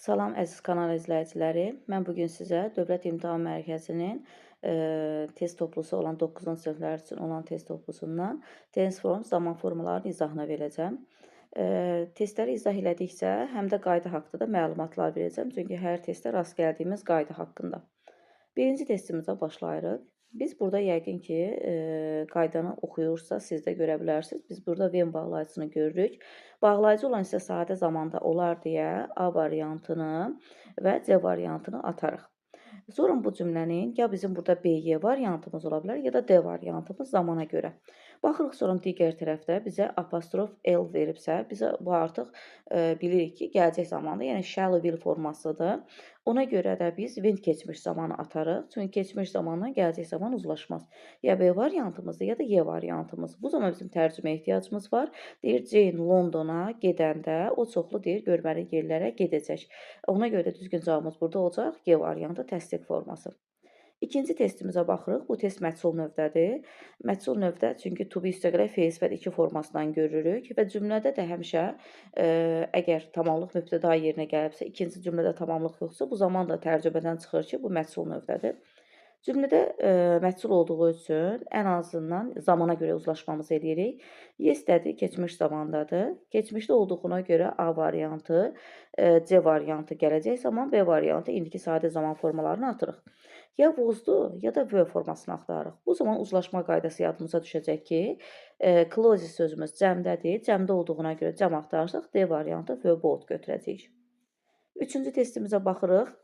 Salam əziz kanal izləyiciləri. Mən bu gün sizə Dövlət İmtahan Mərkəzinin test toplusu olan 9-cu siniflər üçün olan test toplusundan tense form zaman formalarının izahını verəcəm. Testləri izah elədikcə həm də qayda haqqında da məlumatlar verəcəm. Çünki hər testdə rast gəldiyimiz qayda haqqında. Birinci testimizə başlayırıq. Biz burada yəqin ki, qaydanı oxuyursa siz də görə bilərsiniz. Biz burada when bağlayıcısını görürük. Bağlayıcı olan hissə sadə zamanda olar deyə A variantını və C variantını atarıq. Sonra bu cümlənin ya bizim burada B, Y variantımız ola bilər, ya da D variantımız zamana görə. Baxırıq sonra digər tərəfdə bizə apostrof L veribsə, bizə bu artıq bilirik ki, gələcək zamanda, yəni shall, will formasıdır. Ona görə də biz went keçmiş zamanı atarıq. Çünki keçmiş zamandan gələcək zaman uzlaşmaz. Ya B variantımızdır, ya da Y variantımız. Bu zaman bizim tərcüməyə ehtiyacımız var. Deyir, Jane Londona gedəndə o çoxlu deyir, görməli yerlərə gedəcək. Ona görə də düzgün cavabımız burada olacaq. G variantı, təsdiq forması. İkinci testimizə baxırıq. Bu test məhsul növdədir. Məhsul növdə çünki to be üstəgələ fe'l sifət 2 formasından görürük və cümlədə də həmişə əgər tamamlıq mübtəda yerinə gəlibsə, ikinci cümlədə tamamlıq yoxsa, bu zaman da tərcümədən çıxır ki, bu məhsul növdədir. Cümlədə məhsul olduğu üçün ən azından zamana görə uzlaşmamızı eləyirik. Yesterday keçmiş zamandadır. Keçmişdə olduğuna görə A variantı, C variantı gələcək zaman, B variantı indiki sadə zaman formalarını atırıq. Ya was-dur, ya da were formasını axtarırıq. Bu zaman uzlaşma qaydası yadımıza düşəcək ki, closes sözümüz cəmdədir. Cəmdə olduğuna görə cəm axtarsaq D variantı, were bought götürəcəyik. Üçüncü testimizə baxırıq.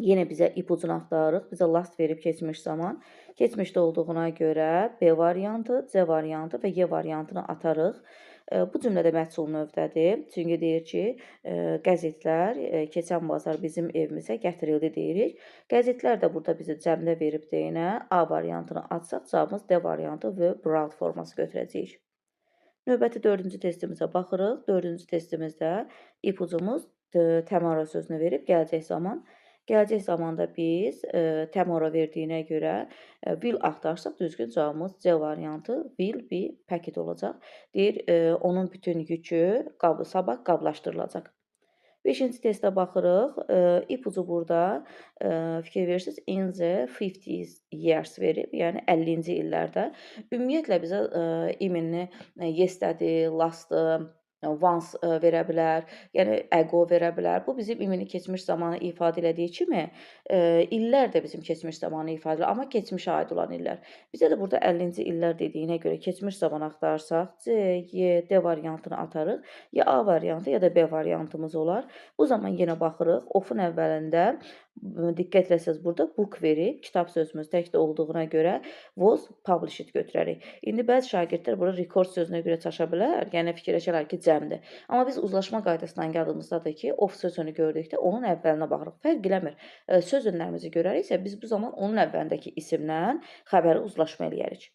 Yenə bizə ipucunu axtarırıq. Bizə last verib keçmiş zaman. Keçmişdə olduğuna görə B variantı, C variantı və Y variantını atarıq. Bu cümlədə məhsul növdədir. Çünki deyir ki, qəzetlər keçən bazar bizim evimizə gətirildi deyirik. Qəzetlər də burada bizə cəmdə verib deyinə A variantını atsaq, cavabımız D variantı və brought forması götürəcəyik. Növbəti dördüncü testimizə baxırıq. Dördüncü testimizdə ipucumuz tomorrow sözünü verib gələcək zaman. Gələcək zamanda biz tomorrow verdiyinə görə will axtarsaq, düzgün cavabımız C variantı, will be packed olacaq. Deyir, onun bütün yükü sabah qablaşdırılacaq. Beşinci testə baxırıq. İpucu burada fikir verirsiniz, in the 50s years verib, yəni 50-ci illərdə. Ümumiyyətlə bizə iminni yesterday, last, once verə bilər, yəni ago verə bilər. Bu bizim imini keçmiş zamanı ifadə elədiyi kimi, illər də bizim keçmiş zamanı ifadə edir, amma keçmişə aid olan illər. Bizə də burada 50-ci illər dediyinə görə keçmiş zaman axtarsaq, C, Y, D variantını atarıq. Ya A variantı, ya da B variantımız olar. Bu zaman yenə baxırıq, of-un əvvəlində diqqət eləsəz burada book verib, kitab sözümüz təkdə olduğuna görə was published götürərik. İndi bəzi şagirdlər burada record sözünə görə çaşa bilər, yəni fikirləşərlər ki, cəmdir. Amma biz uzlaşma qaydasından yadımızdadır ki, of sözünü gördükdə onun əvvəlinə baxırıq. Fərq eləmir. Söz önlərimizi görəriksə, biz bu zaman onun əvvəlindəki isimdən xəbəri uzlaşma eləyərik.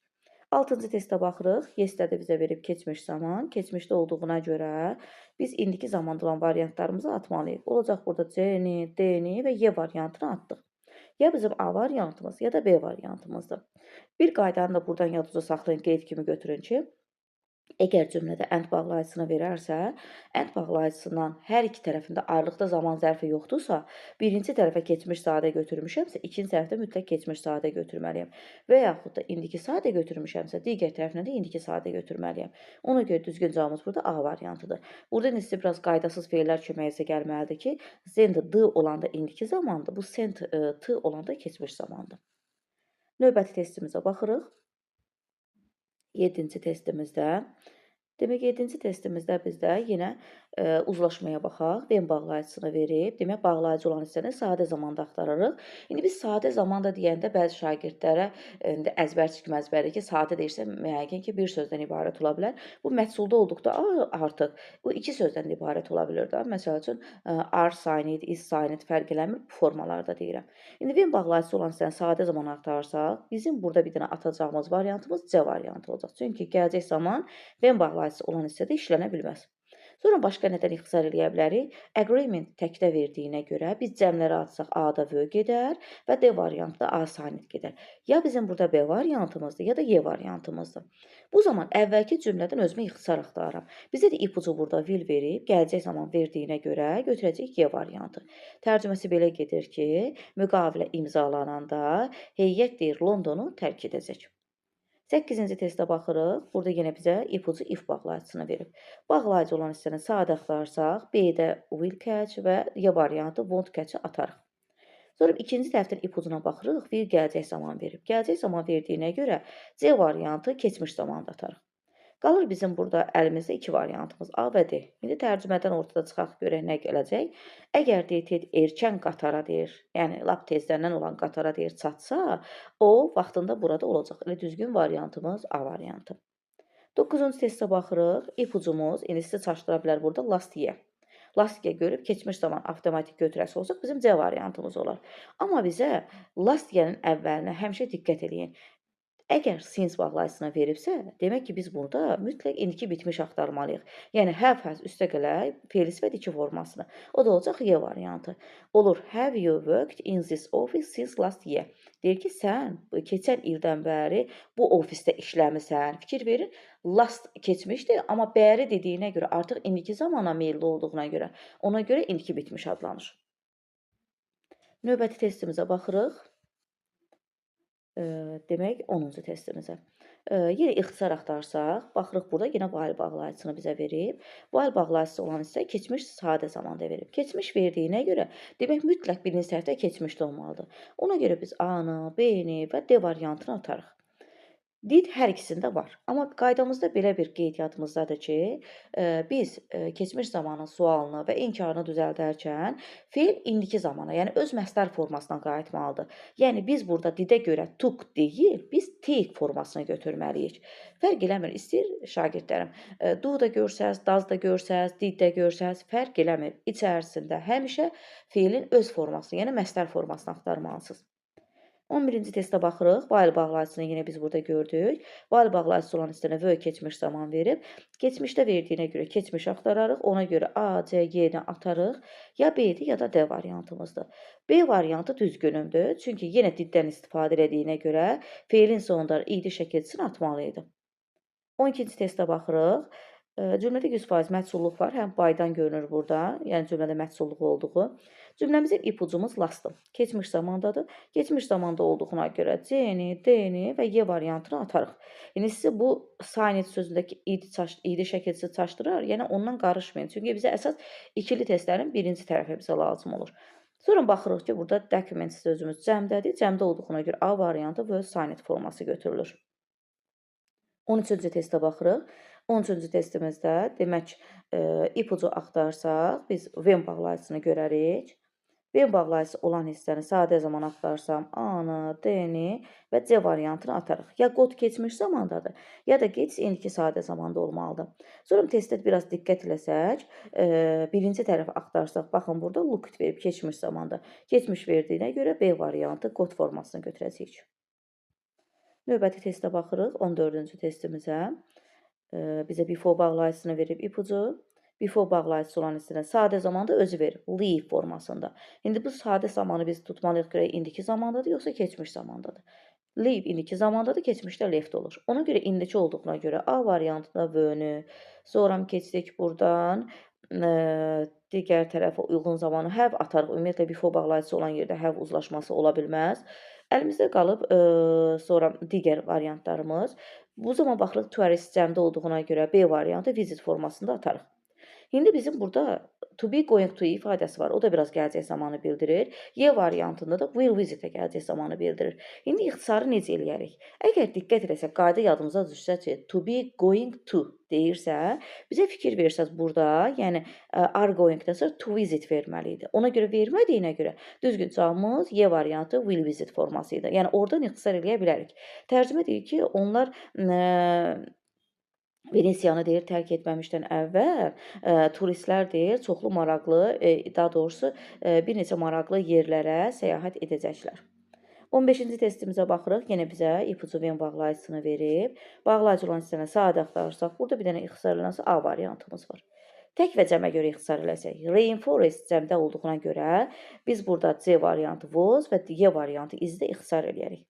Altıncı testə baxırıq. Yesterday bizə verib keçmiş zaman. Keçmişdə olduğuna görə biz indiki zamanda olan variantlarımızı atmalıyıq. Olacaq burada C-ni, D-ni və Y variantını atdıq. Ya bizim A variantımız, ya da B variantımızdır. Bir qaydanı da buradan yadınızda saxlayın, qeyd kimi götürün ki, əgər cümlədə and bağlayıcısını verərsə, and bağlayıcısından hər iki tərəfində ayrılıqda zaman zərfi yoxdursa, birinci tərəfə keçmiş sadə götürmüşəmsə, ikinci tərəfdə mütləq keçmiş sadə götürməliyəm. Və yaxud da indiki sadə götürmüşəmsə, digər tərəfinə də indiki sadə götürməliyəm. Ona görə düzgün cavabımız burada A variantıdır. Burada indi sizə biraz qaydasız feillər köməyinizə gəlməlidir ki, send D olanda indiki zamandır, bu sent T olanda keçmiş zamandır. Növbəti testimizə baxırıq. Yeddinci testimizdə. Demək, yeddinci testimizdə bizdə yenə uzlaşmaya baxaq. When bağlayıcısını verib. Demək, bağlayıcı olan hissəni sadə zamanda axtarırıq. İndi biz sadə zamanda deyəndə bəzi şagirdlərə indi əzbərçi kimi əzbərdir ki, sadə deyirsə, yəqin ki, bir sözdən ibarət ola bilər. Bu məhsulda olduqda artıq bu iki sözdən də ibarət ola bilər də. Məsəl üçün, are signed, is signed fərq eləmir. Bu formalarda deyirəm. İndi when bağlayıcısı olan hissəni sadə zaman axtarsaq, bizim burada bir dənə atacağımız variantımız C variantı olacaq. Çünki gələcək zaman when bağlayıcısı olan hissədə işlənə bilməz. Sonra başqa nədən ixtisar eləyə bilərik? Agreement təkdə verdiyinə görə biz cəmlərə atsaq A-da V gedər və D variantda A signed gedər. Ya bizim burada B variantımızdır, ya da Y variantımızdır. Bu zaman əvvəlki cümlədən özümə ixtisar axtarıram. Bizə də ipucu burada will verib, gələcək zaman verdiyinə görə götürəcəyik Y variantı. Tərcüməsi belə gedir ki, müqavilə imzalananda heyət deyir Londonu tərk edəcək. 8-ci testə baxırıq. Burada yenə bizə ipucu if bağlayıcısını verib. Bağlayıcı olan hissəni sadə axtarsaq, B-də will catch və Y variantı won't catch-i atarıq. Sonra ikinci tərəfdən ipucuna baxırıq. Will gələcək zaman verib. Gələcək zaman verdiyinə görə C variantı keçmiş zamanda atarıq. Qalır bizim burada əlimizdə iki variantımız A və D. İndi tərcümədən ortada çıxaq görək nə gələcək. Əgər deyir Ted erkən qatara deyir, yəni lap tezdəndən olan qatara deyir çatsa, o vaxtında burada olacaq. Elə düzgün variantımız A variantı. 9-cu testə baxırıq. İpucumuz indi sizi çaşdıra bilər burada last year. Last year görüb keçmiş zaman avtomatik götürəsi olsaq bizim C variantımız olar. Amma bizə last year-in əvvəlinə həmişə diqqət eləyin. Əgər since bağlayıcısına veribsə, demək ki, biz burada mütləq indiki bitmiş axtarmalıyıq. Yəni have has üstə gələk fe'l sifət 2 formasını. O da olacaq Y variantı. Olur have you worked in this office since last year? Deyir ki, sən keçən ildən bəri bu ofisdə işləmisən. Fikir verin, last keçmişdir, amma bəri dediyinə görə artıq indiki zamana meyilli olduğuna görə, ona görə indiki bitmiş adlanır. Növbəti testimizə baxırıq. Demək 10-cu testimizə. Yenə ixtisar axtarsaq, baxırıq burada yenə while bağlayıcısını bizə verib. While bağlayıcısı olan hissə keçmiş sadə zamanda verib. Keçmiş verdiyinə görə demək mütləq birinci tərəfdə keçmişdə olmalıdır. Ona görə biz A-nı, B-ni və D variantını atarıq. Did hər ikisində var. Amma qaydamızda belə bir qeyd yadımızdadır ki, biz keçmiş zamanın sualını və inkarını düzəldərkən feil indiki zamana, yəni öz məsdər formasına qayıtmalıdır. Yəni biz burada did-ə görə took deyil, biz take formasını götürməliyik. Fərq eləmir, istəyir şagirdlərim, do da görsəz, does da görsəz, did də görsəz, fərq eləmir. İçərisində həmişə feilin öz formasını, yəni məsdər formasını axtarmalısınız. 11-ci testə baxırıq. While bağlayıcısını yenə biz burada gördük. While bağlayıcısı olan hissənə V keçmiş zaman verib. Keçmişdə verdiyinə görə keçmiş axtararıq. Ona görə A, C, Y-ni atarıq. Ya B-dir, ya da D variantımızdır. B variantı düzgünümdür. Çünki yenə did-dən istifadə elədiyinə görə feilin sonunda ed şəkilçisini atmalı idi. 12-ci testə baxırıq. Cümlədə 100% məhsulluq var. Həm by-dan görünür burada, yəni cümlədə məhsulluq olduğu. Cümləmizin ipucumuz last-dır. Keçmiş zamandadır. Keçmiş zamanda olduğuna görə C-ni, D-ni və Y variantını atarıq. Yəni sizi bu signed sözündəki id şəkilçisi çaşdırar. Yəni ondan qarışmayın. Çünki bizə əsas ikili testlərin birinci tərəfi bizə lazım olur. Sonra baxırıq ki, burada document sözümüz cəmdədir. Cəmdə olduğuna görə A variantı və signed forması götürülür. 13-cü testə baxırıq. 13-cü testimizdə demək, ipucu axtarsaq biz when bağlayıcısını görərik. When bağlayıcısı olan hissəni sadə zaman axtarsam A-nı, D-ni və C variantını atarıq. Ya got keçmiş zamandadır, ya da gets indiki sadə zamanda olmalıdır. Sonra testdə biraz diqqət eləsək, birinci tərəfi axtarsaq, baxın burada looked verib keçmiş zamanda. Keçmiş verdiyinə görə B variantı got formasını götürəcəyik. Növbəti testə baxırıq, 14-cü testimizə. Bizə before bağlayıcısını verib ipucu. Before bağlayıcısı olan hissədən sadə zamanda özü verib, leave formasında. İndi bu sadə zamanı biz tutmalıyıq görək indiki zamandadır, yoxsa keçmiş zamandadır. Leave indiki zamandadır, keçmişdə left olur. Ona görə indiki olduğuna görə A variantında V-nü, sonra keçdik buradan digər tərəfə uyğun zamanı have atarıq. Ümumiyyətlə before bağlayıcısı olan yerdə have uzlaşması ola bilməz. Əlimizdə qalıb sonra digər variantlarımız. Bu zaman baxırıq tourist cəmdə olduğuna görə B variantı visit formasında atarıq. İndi bizim burada to be going to ifadəsi var. O da biraz gələcək zamanı bildirir. Y variantında da will visit-ə gələcək zamanı bildirir. İndi ixtisarı necə eləyərik? Əgər diqqət eləsək, qayda yadımıza düşsə ki, to be going to deyirsə, bizə fikir versəz burada, yəni are going-dəsə to visit verməli idi. Ona görə vermədiyinə görə düzgün cavabımız Y variantı will visit forması idi. Yəni oradan ixtisar eləyə bilərik. Tərcümə deyir ki, onlar Venesiyanı deyir tərk etməmişdən əvvəl turistlər deyir çoxlu maraqlı, daha doğrusu bir neçə maraqlı yerlərə səyahət edəcəklər. 15-ci testimizə baxırıq. Yenə bizə ipucu when bağlayıcısını verib. Bağlayıcı olan hissəni sadə axtarsaq, burada bir dənə ixtisar olunansa A variantımız var. Tək və cəmə görə ixtisar eləsək, rainforest cəmdə olduğuna görə biz burada C variantı was və Y variantı is-də ixtisar eləyərik.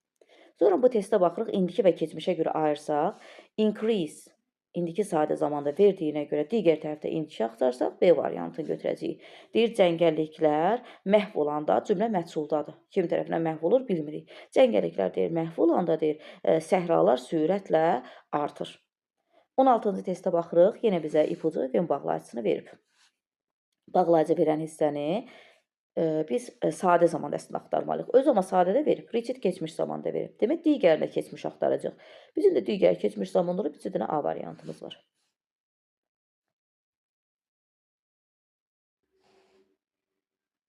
Sonra bu testə baxırıq, indiki və keçmişə görə ayırsaq, increase indiki sadə zamanda verdiyinə görə digər tərəfdə indiki axtarsaq, B variantını götürəcəyik. Deyir, cəngəlliklər məhv olanda cümlə məhsuldadır. Kim tərəfindən məhv olur bilmirik. Cəngəlliklər deyir, məhv olanda deyir, səhralar sürətlə artır. 16-cı testə baxırıq. Yenə bizə ipucu when bağlayıcısını verib. Bağlayıcı verən hissəni biz sadə zamanda əslində axtarmalıyıq. Özü amma sadə də verib. Reached keçmiş zamanda verib. Demək, digərinə keçmiş axtaracaq. Bizim də digər keçmiş zamanda olub, bir dənə A variantımız var.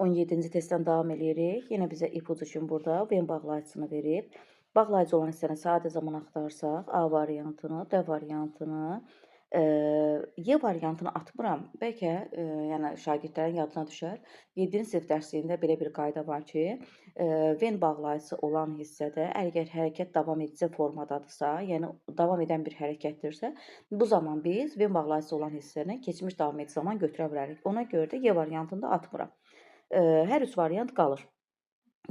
17-ci testdən davam eləyirik. Yenə bizə ipucu üçün burada when bağlayıcısını verib. Bağlayıcı olan hissəni sadə zaman axtarsaq, A variantını, D variantını, Y variantını atmıram. Bəlkə yəni şagirdlərin yadına düşər. 7-ci sinif dərsliyində belə bir qayda var ki, when bağlayıcısı olan hissədə əgər hərəkət davam edici formadadırsa, yəni davam edən bir hərəkətdirsə, bu zaman biz when bağlayıcısı olan hissəni keçmiş davam edici zaman götürə bilərik. Ona görə də Y variantını da atmıram. Hər üç variant qalır.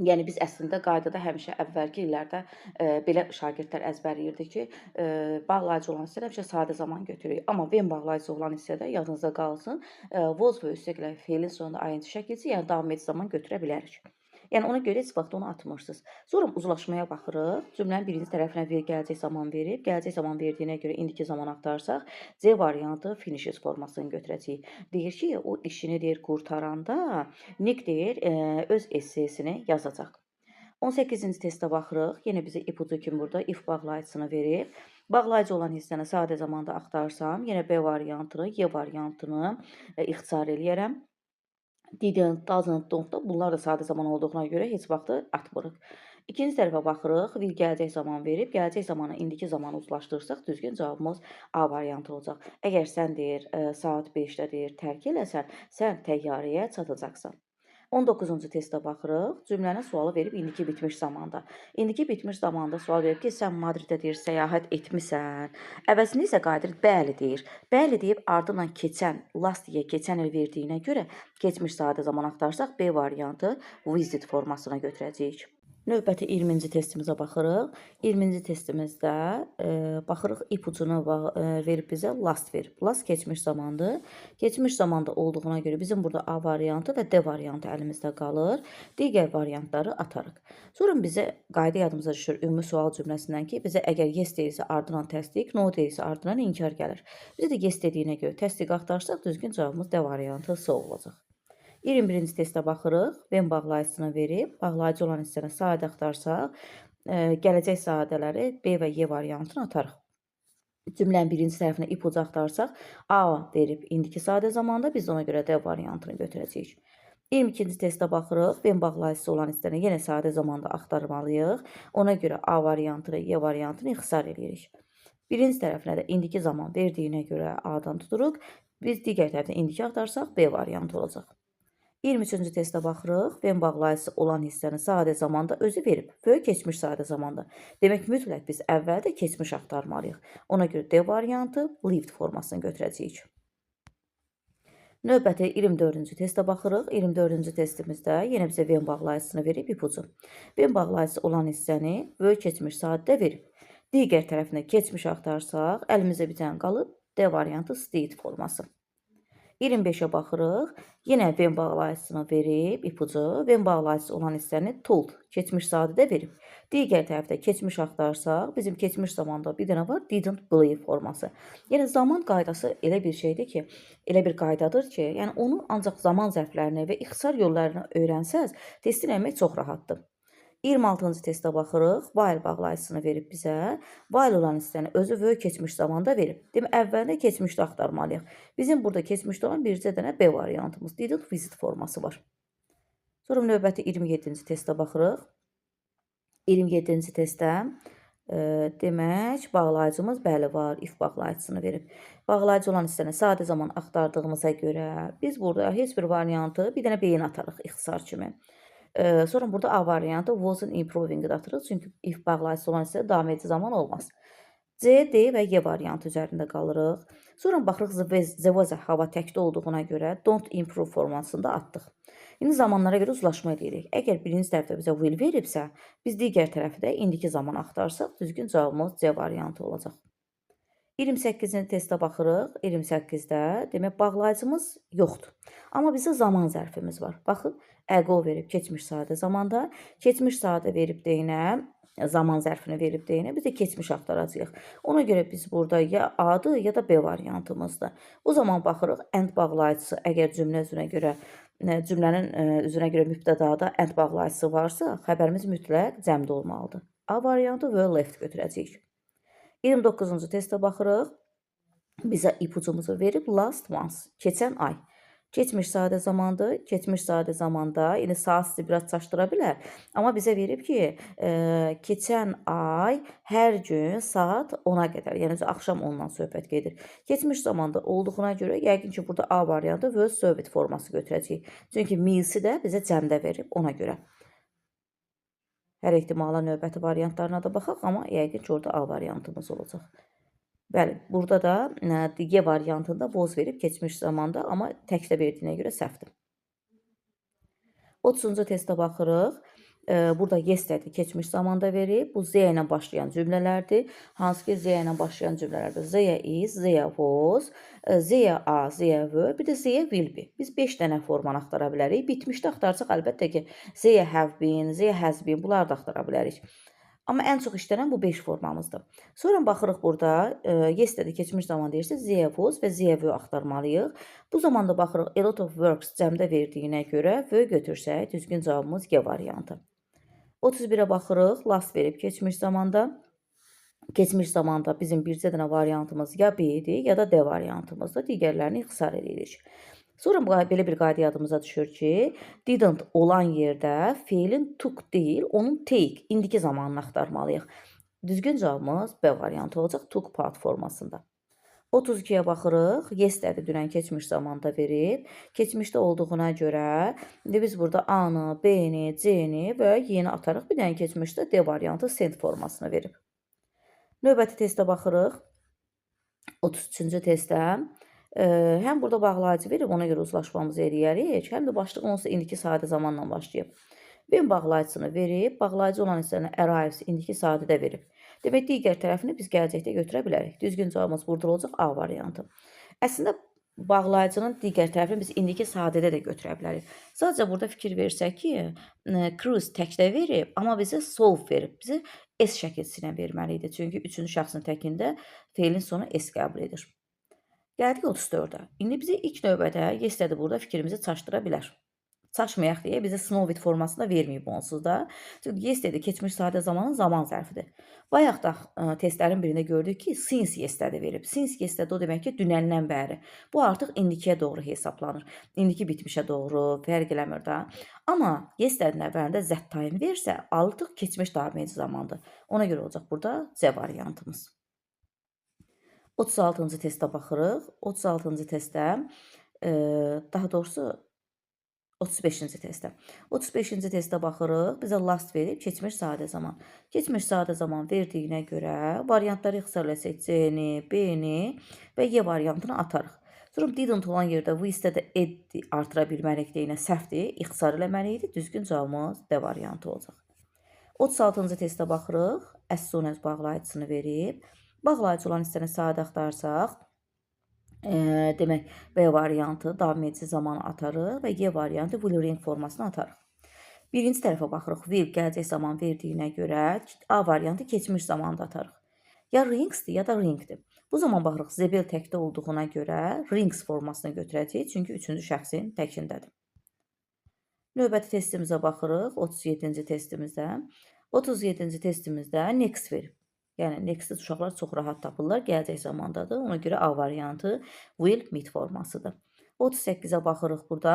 Yəni biz əslində qaydada həmişə əvvəlki illərdə belə şagirdlər əzbərləyirdi ki, bağlayıcı olan hissədə həmişə sadə zaman götürürük. Amma when bağlayıcı olan hissədə yadınızda qalsın, was və üstəgələ feilin sonunda ing şəkilsi, yəni davam edici zaman götürə bilərik. Yəni ona görə heç vaxt onu atmırsınız. Sonra uzlaşmaya baxırıq. Cümlənin birinci tərəfinə bir gələcək zaman verib. Gələcək zaman verdiyinə görə indiki zaman axtarsaq, C variantı finishes formasını götürəcəyik. Deyir ki, o işini deyir qurtaranda Nick deyir öz essesini yazacaq. 18-ci testə baxırıq. Yenə bizə ipucu kimi burada if bağlayıcısını verib. Bağlayıcı olan hissəni sadə zamanda axtarsam, yenə B variantını, Y variantını ixtisar eləyərəm. Didn't, doesn't, don't da bunlar da sadə zaman olduğuna görə heç vaxtı atmırıq. İkinci tərəfə baxırıq. Will gələcək zaman verib. Gələcək zamanı indiki zamanı uzlaşdırsaq, düzgün cavabımız A variantı olacaq. Əgər sən deyir, saat 5-də deyir, tərk eləsən, sən təyyarəyə çatacaqsan. 19-cu testə baxırıq. Cümlənin sualı verib indiki bitmiş zamanda. İndiki bitmiş zamanda sual verib ki, sən Madridə deyir, səyahət etmisən. Əvəzində isə qayıdır, bəli deyir. Bəli deyib ardından keçən, last year, keçən il verdiyinə görə keçmiş sadə zaman axtarsaq, B variantı visit formasına götürəcəyik. Növbəti 20-ci testimizə baxırıq. 20-ci testimizdə baxırıq ipucunu verib bizə last verib. Last keçmiş zamandır. Keçmiş zamanda olduğuna görə bizim burada A variantı və D variantı əlimizdə qalır. Digər variantları atarıq. Sonra bizə qayda yadımıza düşür ümumi sual cümləsindən ki, bizə əgər yes deyilsə ardından təsdiq, no deyilsə ardından inkar gəlir. Bizə də yes dediyinə görə təsdiq axtarsaq, düzgün cavabımız D variantı S olacaq. 21-ci testə baxırıq. When bağlayıcısını verib, bağlayıcı olan hissəni sadə axtarsaq, gələcək sadələri B və Y variantını atarıq. Cümlənin birinci tərəfinə ipucu axtarsaq, A verib indiki sadə zamanda biz ona görə D variantını götürəcəyik. 22-ci testə baxırıq. When bağlayıcısı olan hissəni yenə sadə zamanda axtarmalıyıq. Ona görə A variantını, Y variantını ixtisar eləyirik. Birinci tərəfinə də indiki zaman verdiyinə görə A-dan tuturuq. Biz digər tərəfdən indiki axtarsaq, B variantı olacaq. 23-cü testə baxırıq. When bağlayıcısı olan hissəni sadə zamanda özü verib. Böyük keçmiş sadə zamanda. Demək, mütləq biz əvvəldə keçmiş axtarmalıyıq. Ona görə D variantı lived formasını götürəcəyik. Növbəti 24-cü testə baxırıq. 24-cü testimizdə yenə bizə when bağlayıcısını verib ipucu. When bağlayıcısı olan hissəni böyük keçmiş sadə verib. Digər tərəfinə keçmiş axtarsaq, əlimizə bir dənə qalıb D variantı state forması. 25-ə baxırıq. Yenə when bağlayıcısını verib ipucu. When bağlayıcısı olan hissəni told, keçmiş sadədə verib. Digər tərəfdə keçmiş axtarsaq, bizim keçmiş zamanda bir dənə var, didn't believe forması. Yəni zaman qaydası elə bir şeydir ki, elə bir qaydadır ki, yəni onu ancaq zaman zərflərini və ixtisar yollarını öyrənsəz, testi eləmək çox rahatdır. 26-cı testə baxırıq. While bağlayıcısını verib bizə. While olan hissəni özü böyük keçmiş zamanda verib. Demək, əvvəldə keçmişdə axtarmalıyıq. Bizim burada keçmişdə olan bircə dənə B variantımız, didn't visit forması var. Sonra növbəti 27-ci testə baxırıq. 27-ci testdə demək, bağlayıcımız bəli var, if bağlayıcısını verib. Bağlayıcı olan hissəni sadə zaman axtardığımıza görə biz burada heç bir variantı bir dənə B-ni atarıq ixtisar kimi. Sonra burada A variantı wasn't improving atırıq. Çünki if bağlayıcısı olan hissə davam edici zaman olmaz. C, D və Y variantı üzərində qalırıq. Sonra baxırıq the weather, hava təkdə olduğuna görə don't improve formasında atdıq. İndi zamanlara görə uzlaşma edirik. Əgər birinci tərəfdə bizə will veribsə, biz digər tərəfi də indiki zaman axtarsaq, düzgün cavabımız C variantı olacaq. 28-ci testə baxırıq. 28-də demək bağlayıcımız yoxdur. Amma bizə zaman zərfimiz var. Baxın, ago verib keçmiş sadə zamanda, keçmiş sadə verib deyinə, zaman zərfini verib deyinə, biz də keçmiş axtaracağıq. Ona görə biz burada ya A-dır, ya da B variantımızdır. Bu zaman baxırıq, and bağlayıcısı əgər cümlə üzünə görə, cümlənin üzünə görə mübtədada and bağlayıcısı varsa, xəbərimiz mütləq cəmdə olmalıdır. A variantı və left götürəcəyik. 29-cu testə baxırıq. Bizə ipucumuzu verib last month, keçən ay. Keçmiş sadə zamandır. Keçmiş sadə zamanda indi saat sizi biraz çaşdıra bilər. Amma bizə verib ki, keçən ay hər gün saat 10-a qədər, yəni axşam 10-dan söhbət gedir. Keçmiş zamanda olduğuna görə yəqin ki, burada A variantı və served forması götürəcəyik. Çünki meals'i də bizə cəmdə verib ona görə. Hər ehtimala növbəti variantlarına da baxaq, amma yəqin ki, orada A variantımız olacaq. Bəli, burada da G variantında was verib keçmiş zamanda, amma təkdə verdiyinə görə səhvdir. 30-cu testə baxırıq. Burada yesterday keçmiş zamanda verib. Bu Z ilə başlayan cümlələrdir. Hansı ki, Z ilə başlayan cümlələrdə Z is, Z was, Z a, Z were, bir də Z will be. Biz 5 dənə formanı axtara bilərik. Bitmişdə axtarsaq əlbəttə ki, Z have been, Z has been, bunları da axtara bilərik. Amma ən çox işlənən bu 5 formamızdır. Sonra baxırıq burada, yesterday keçmiş zaman deyirsə, Z was və Z were axtarmalıyıq. Bu zaman da baxırıq, a lot of works cəmdə verdiyinə görə were götürsək, düzgün cavabımız G variantı. 31-ə baxırıq, last verib keçmiş zamanda. Keçmiş zamanda bizim bircə dənə variantımız ya B idi, ya da D variantımızdır. Digərlərini ixtisar edirik. Sonra belə bir qayda yadımıza düşür ki, didn't olan yerdə feilin took deyil, onun take, indiki zamanını axtarmalıyıq. Düzgün cavabımız B variantı olacaq, took part formasında. 32-yə baxırıq. Yesterday dünən keçmiş zamanda verib. Keçmişdə olduğuna görə indi biz burada A-nı, B-ni, C-ni və Y-ni atarıq. Bir dənə keçmişdə D variantı sent formasını verib. Növbəti testə baxırıq. 33-cü testə. Həm burada bağlayıcı verib, ona görə uzlaşmamızı eləyərik, həm də başlıq onsuz indiki sadə zamanla başlayıb. When bağlayıcısını verib, bağlayıcı olan hissəni arrives indiki sadədə verib. Demək, digər tərəfini biz gələcəkdə götürə bilərik. Düzgün cavabımız burada olacaq A variantı. Əslində, bağlayıcının digər tərəfini biz indiki sadədə də götürə bilərik. Sadəcə burada fikir versək ki, cruise təkdə verib, amma bizə solve verib. Bizə S şəkilçisi ilə verməli idi. Çünki üçüncü şəxsin təkində feilin sonu S qəbul edir. Gəldik 34-ə. İndi bizi ilk növbədə yesterday burada fikrimizi çaşdıra bilər. Çaşmayaq deyə bizə snow with formasında verməyib onsuz da. Çünki yesterday keçmiş sadə zamanın zaman zərfidir. Bayaq da testlərin birində gördük ki, since yesterday verib. Since yesterday o demək ki, dünəndən bəri. Bu artıq indikiyə doğru hesablanır. İndiki bitmişə doğru, fərq eləmir də. Amma yesterday-nin əvvəlində that time versə, artıq keçmiş davam edici zamandır. Ona görə olacaq burada C variantımız. 36-cı testə baxırıq. 36-cı testə, daha doğrusu 35-ci testə. 35-ci testə baxırıq. Bizə last verib keçmiş sadə zaman. Keçmiş sadə zaman verdiyinə görə variantları ixtisar eləsək C-ni, B-ni və Y variantını atarıq. Sonra didn't olan yerdə with-də də add artıra bilmərik deyinə səhvdir. İxtisar eləməli idi. Düzgün cavabımız D variantı olacaq. 36-cı testə baxırıq. As soon as bağlayıcısını verib. Bağlayıcı olan hissəni sadə axtarsaq, demək B variantı davam edici zamanı atarıq və Y variantı will ring formasını atarıq. Birinci tərəfə baxırıq. Will gələcək zaman verdiyinə görə A variantı keçmiş zamanda atarıq. Ya ringsdir, ya da ringdir. Bu zaman baxırıq the bell təkdə olduğuna görə rings formasını götürəcəyik. Çünki üçüncü şəxsin təkindədir. Növbəti testimizə baxırıq. 37-ci testimizdə. 37-ci testimizdə next verib. Yəni next-i uşaqlar çox rahat tapırlar. Gələcək zamandadır. Ona görə A variantı will meet formasıdır. 38-ə baxırıq burada.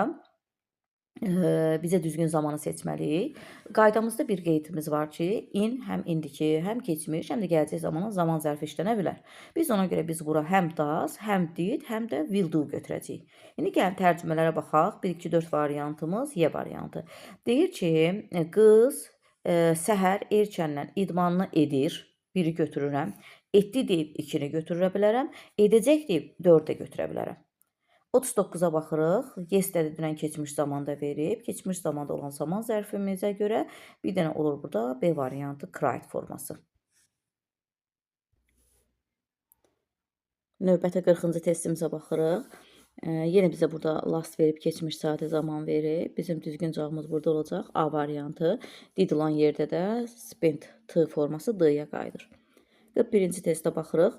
Bizə düzgün zamanı seçməliyik. Qaydamızda bir qeydimiz var ki, in həm indiki, həm keçmiş, həm də gələcək zamanın zaman zərfi işlənə bilər. Biz ona görə biz bura həm does, həm did, həm də will do götürəcəyik. İndi gəlin tərcümələrə baxaq. 1, 2, 4 variantımız Y variantı. Deyir ki, qız səhər erkəndən idmanını edir. Biri götürürəm. Etdi deyib 2-ni götürə bilərəm, edəcək deyib 4-ə götürə bilərəm. 39-a baxırıq. Yesterday dünən keçmiş zamanda verib. Keçmiş zamanda olan zaman zərfimizə görə bir dənə olur burada B variantı cried forması. Növbəti 40-cı testimizə baxırıq. Yenə bizə burada last verib, keçmiş sadə zaman verib. Bizim düzgün cavabımız burada olacaq. A variantı. Did olan yerdə də spent T forması D-yə qayıdır. 41-ci testə baxırıq.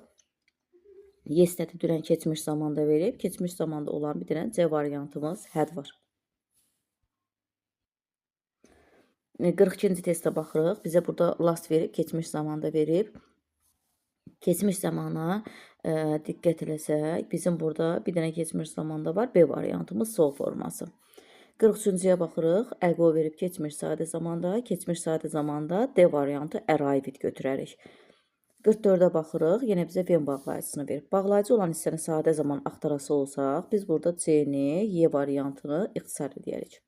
Yesterday dünən keçmiş zamanda verib. Keçmiş zamanda olan bir dənə C variantımız had var. 42-ci testə baxırıq. Bizə burada last verib, keçmiş zamanda verib. Keçmiş zamana diqqət eləsək, bizim burada bir dənə keçmiş zamanda var. B variantımız sol forması. 43-cüyə baxırıq. Ago verib keçmiş sadə zamanda, keçmiş sadə zamanda D variantı arrived götürərik. 44-ə baxırıq. Yenə bizə when bağlayıcısını verib. Bağlayıcı olan hissəni sadə zaman axtarası olsaq, biz burada C-ni, Y variantını ixtisar edərik.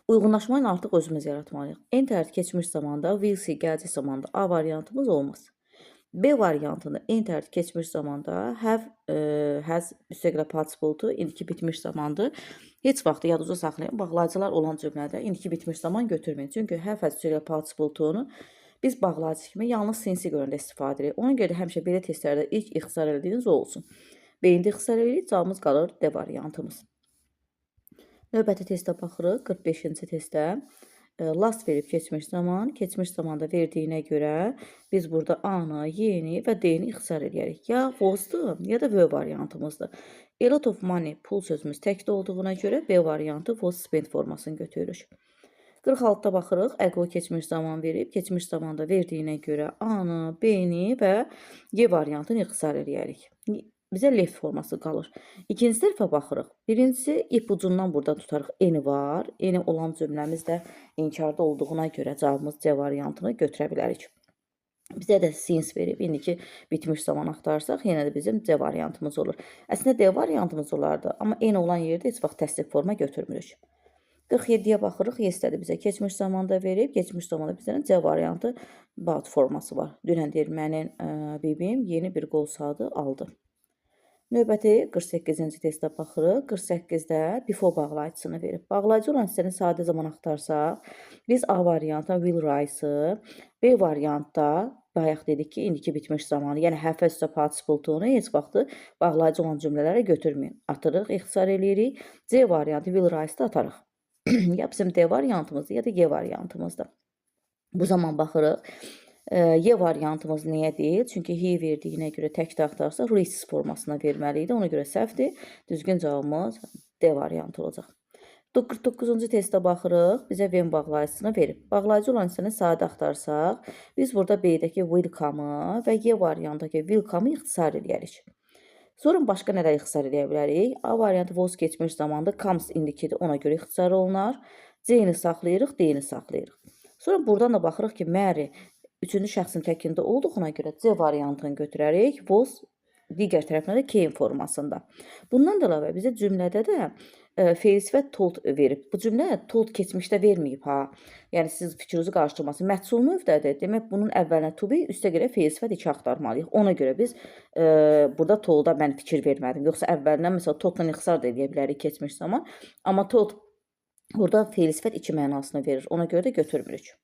Uyğunlaşmanı artıq özümüz yaratmalıyıq. Entered keçmiş zamanda, will see gələcək zamanda A variantımız olmaz. B variantını entered keçmiş zamanda have, has üstəgələ participle indiki bitmiş zamandır. Heç vaxt yadınızda saxlayın, bağlayıcılar olan cümlədə indiki bitmiş zaman götürməyin. Çünki have, has üstəgələ participle-ni biz bağlayıcı kimi yalnız since görəndə istifadə edirik. Ona görə də həmişə belə testlərdə ilk ixtisar elədiyiniz o olsun. B-ni ixtisar edirik, cavabımız qalır D variantımız. Növbəti testə baxırıq, 45-ci testə. Last verib keçmiş zaman, keçmiş zamanda verdiyinə görə biz burada A-nı, Y-ni və D-ni ixtisar edərik. Ya was-dur, ya da were variantımızdır. A lot of money, pul sözümüz təkdə olduğuna görə B variantı was spent formasını götürürük. 46-da baxırıq, ago keçmiş zaman verib, keçmiş zamanda verdiyinə görə A-nı, B-ni və Y variantını ixtisar edərik. Bizə left forması qalır. İkinci tərəfə baxırıq. Birincisi ipucundan burada tutarıq. N var. N olan cümləmiz də inkarda olduğuna görə cavabımız C variantını götürə bilərik. Bizə də since verib. İndiki bitmiş zaman axtarsaq, yenə də bizim C variantımız olur. Əslində D variantımız olardı. Amma N olan yerdə heç vaxt təsdiq forma götürmürük. 47-yə baxırıq. Yesterday bizə keçmiş zamanda verib. Keçmiş zamanda bizə C variantı about forması var. Dünən deyir, mənim bibim yeni bir qol saatı aldı. Növbəti 48-ci testə baxırıq. 48-də before bağlayıcısını verib. Bağlayıcı olan hissəni sadə zaman axtarsaq, biz A variantına will rise-ı, B variantda bayaq dedik ki, indiki bitmiş zamanı, yəni hərfə üstə participle-ni heç vaxtı bağlayıcı olan cümlələrə götürməyin. Atırıq, ixtisar eləyirik. C variantı will rise-da atarıq. Ya bizim D variantımızda, ya da G variantımızda. Bu zaman baxırıq. Y variantımız niyə deyil? Çünki he verdiyinə görə təkdə axtarsaq raises formasına verməli idi. Ona görə səhvdir. Düzgün cavabımız D variantı olacaq. 49-cu testə baxırıq. Bizə when bağlayıcısını verib. Bağlayıcı olan hissəni sadə axtarsaq, biz burada B-dəki will come-ı və Y variantındakı will come-ı ixtisar eləyərik. Sonra başqa nələr ixtisar eləyə bilərik? A variantı was keçmiş zamanda, comes indikidir, ona görə ixtisar olunar. C-ni saxlayırıq, D-ni saxlayırıq. Sonra buradan da baxırıq ki, Mary üçüncü şəxsin təkində olduğuna görə C variantını götürərik. Was digər tərəfinə də came formasında. Bundan da əlavə bizə cümlədə də feil sifət told verib. Bu cümlə told keçmişdə verməyib ha. Yəni siz fikrinizi qarışdırmasın. Məhsul növdədir. Demək bunun əvvəlinə to be, üstə görə feil sifət 2 axtarmalıyıq. Ona görə biz burada tolda mən fikir vermədim. Yoxsa əvvəlindən məsələn toldla ixtisar da eləyə bilərik keçmiş zaman. Amma told burada feil sifət 2 mənasını verir. Ona görə də götürmürük.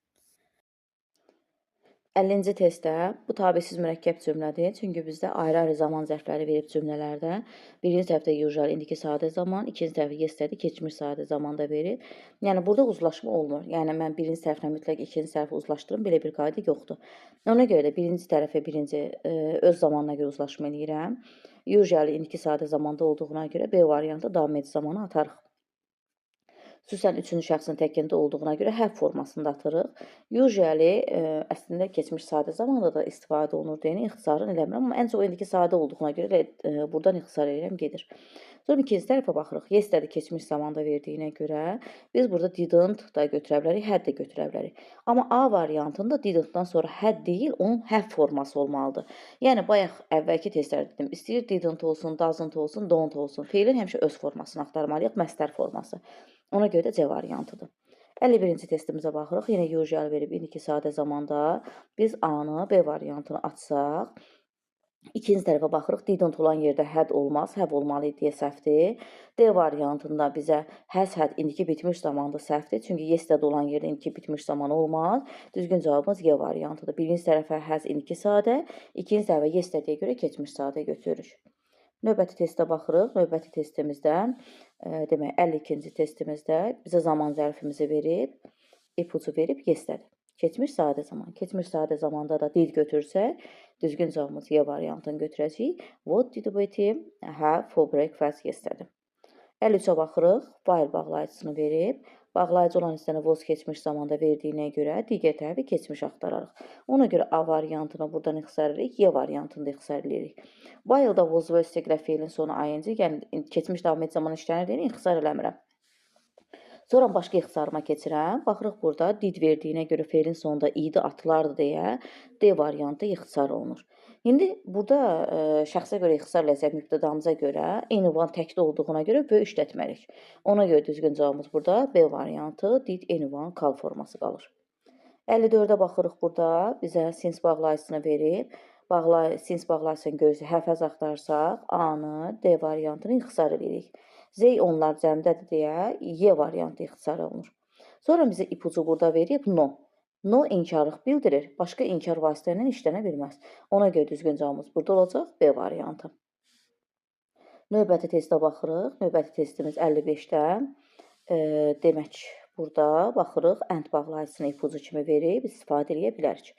50-ci testdə bu tabesiz mürəkkəb cümlədir. Çünki bizdə ayrı-ayrı zaman zərfləri verib cümlələrdə. Birinci tərəfdə usual indiki sadə zaman, ikinci tərəfdə yesterday keçmiş sadə zamanda verib. Yəni burada uzlaşma olmur. Yəni mən birinci tərəflə mütləq ikinci tərəfi uzlaşdırım, belə bir qayda yoxdur. Ona görə də birinci tərəfə birinci öz zamanına görə uzlaşma eləyirəm. Usual indiki sadə zamanda olduğuna görə B variantı davam edici zamanı atarıq. Xüsusən üçüncü şəxsin təkində olduğuna görə have formasında atırıq. Usually əslində keçmiş sadə zamanda da istifadə olunur deyəni ixtisarını eləmirəm. Amma ən çox indiki sadə olduğuna görə buradan ixtisar eləyirəm, gedir. Sonra ikinci tərəfə baxırıq. Yesterday keçmiş zamanda verdiyinə görə biz burada didn't da götürə bilərik, had də götürə bilərik. Amma A variantında didn't-dan sonra had deyil, onun have forması olmalıdır. Yəni bayaq əvvəlki testlərdə dedim, istəyir didn't olsun, doesn't olsun, don't olsun. Feilin həmişə öz formasını axtarmalıyıq, məstər forması. Ona görə də C variantıdır. 51-ci testimizə baxırıq. Yenə usual verib indiki sadə zamanda biz A-nı, B variantını açsaq, İkinci tərəfə baxırıq. Didn't olan yerdə had olmaz, have olmalı deyə səhvdir. D variantında bizə has, had indiki bitmiş zamanda səhvdir. Çünki yesterday olan yerdə indiki bitmiş zaman olmaz. Düzgün cavabımız Y variantıdır. Birinci tərəfə has indiki sadə, ikinci tərəfə yesterday-yə görə keçmiş sadə götürürük. Növbəti testə baxırıq. Növbəti testimizdə, demək 52-ci testimizdə bizə zaman zərfimizi verib, ipucu verib yesterday. Keçmiş sadə zaman. Keçmiş sadə zamanda da did götürsək, düzgün cavabımız Y variantını götürəcəyik. What did Betty have for breakfast yesterday? 53-ə baxırıq. While bağlayıcısını verib. Bağlayıcı olan hissəni was keçmiş zamanda verdiyinə görə digər tərəfi keçmiş axtararıq. Ona görə A variantını buradan ixtisar edirik, Y variantını da ixtisar edirik. While-da was və üstəgələ feilin sonu ing, yəni keçmiş davam edici zaman işlənir deyəni ixtisar eləmirəm. Sonra başqa ixtisarıma keçirəm. Baxırıq burada did verdiyinə görə feilin sonunda idi atılardı deyə D variantı ixtisar olunur. İndi burada şəxsə görə ixtisar eləsək mübtədamıza görə anyone təkdə olduğuna görə were işlətməliyik. Ona görə düzgün cavabımız burada B variantı did anyone call forması qalır. 54-ə baxırıq burada bizə since bağlayıcısını verib. Since bağlayıcısını gözü have has axtarsaq A-nı, D variantını ixtisar edirik. They onlar cəmdədir deyə Y variantı ixtisar olunur. Sonra bizə ipucu burada verib no. No inkarlıq bildirir. Başqa inkar vasitə ilə işlənə bilməz. Ona görə düzgün cavabımız burada olacaq B variantı. Növbəti testə baxırıq. Növbəti testimiz 55-də. Demək, burada baxırıq and bağlayıcısını ipucu kimi verib istifadə eləyə bilərik.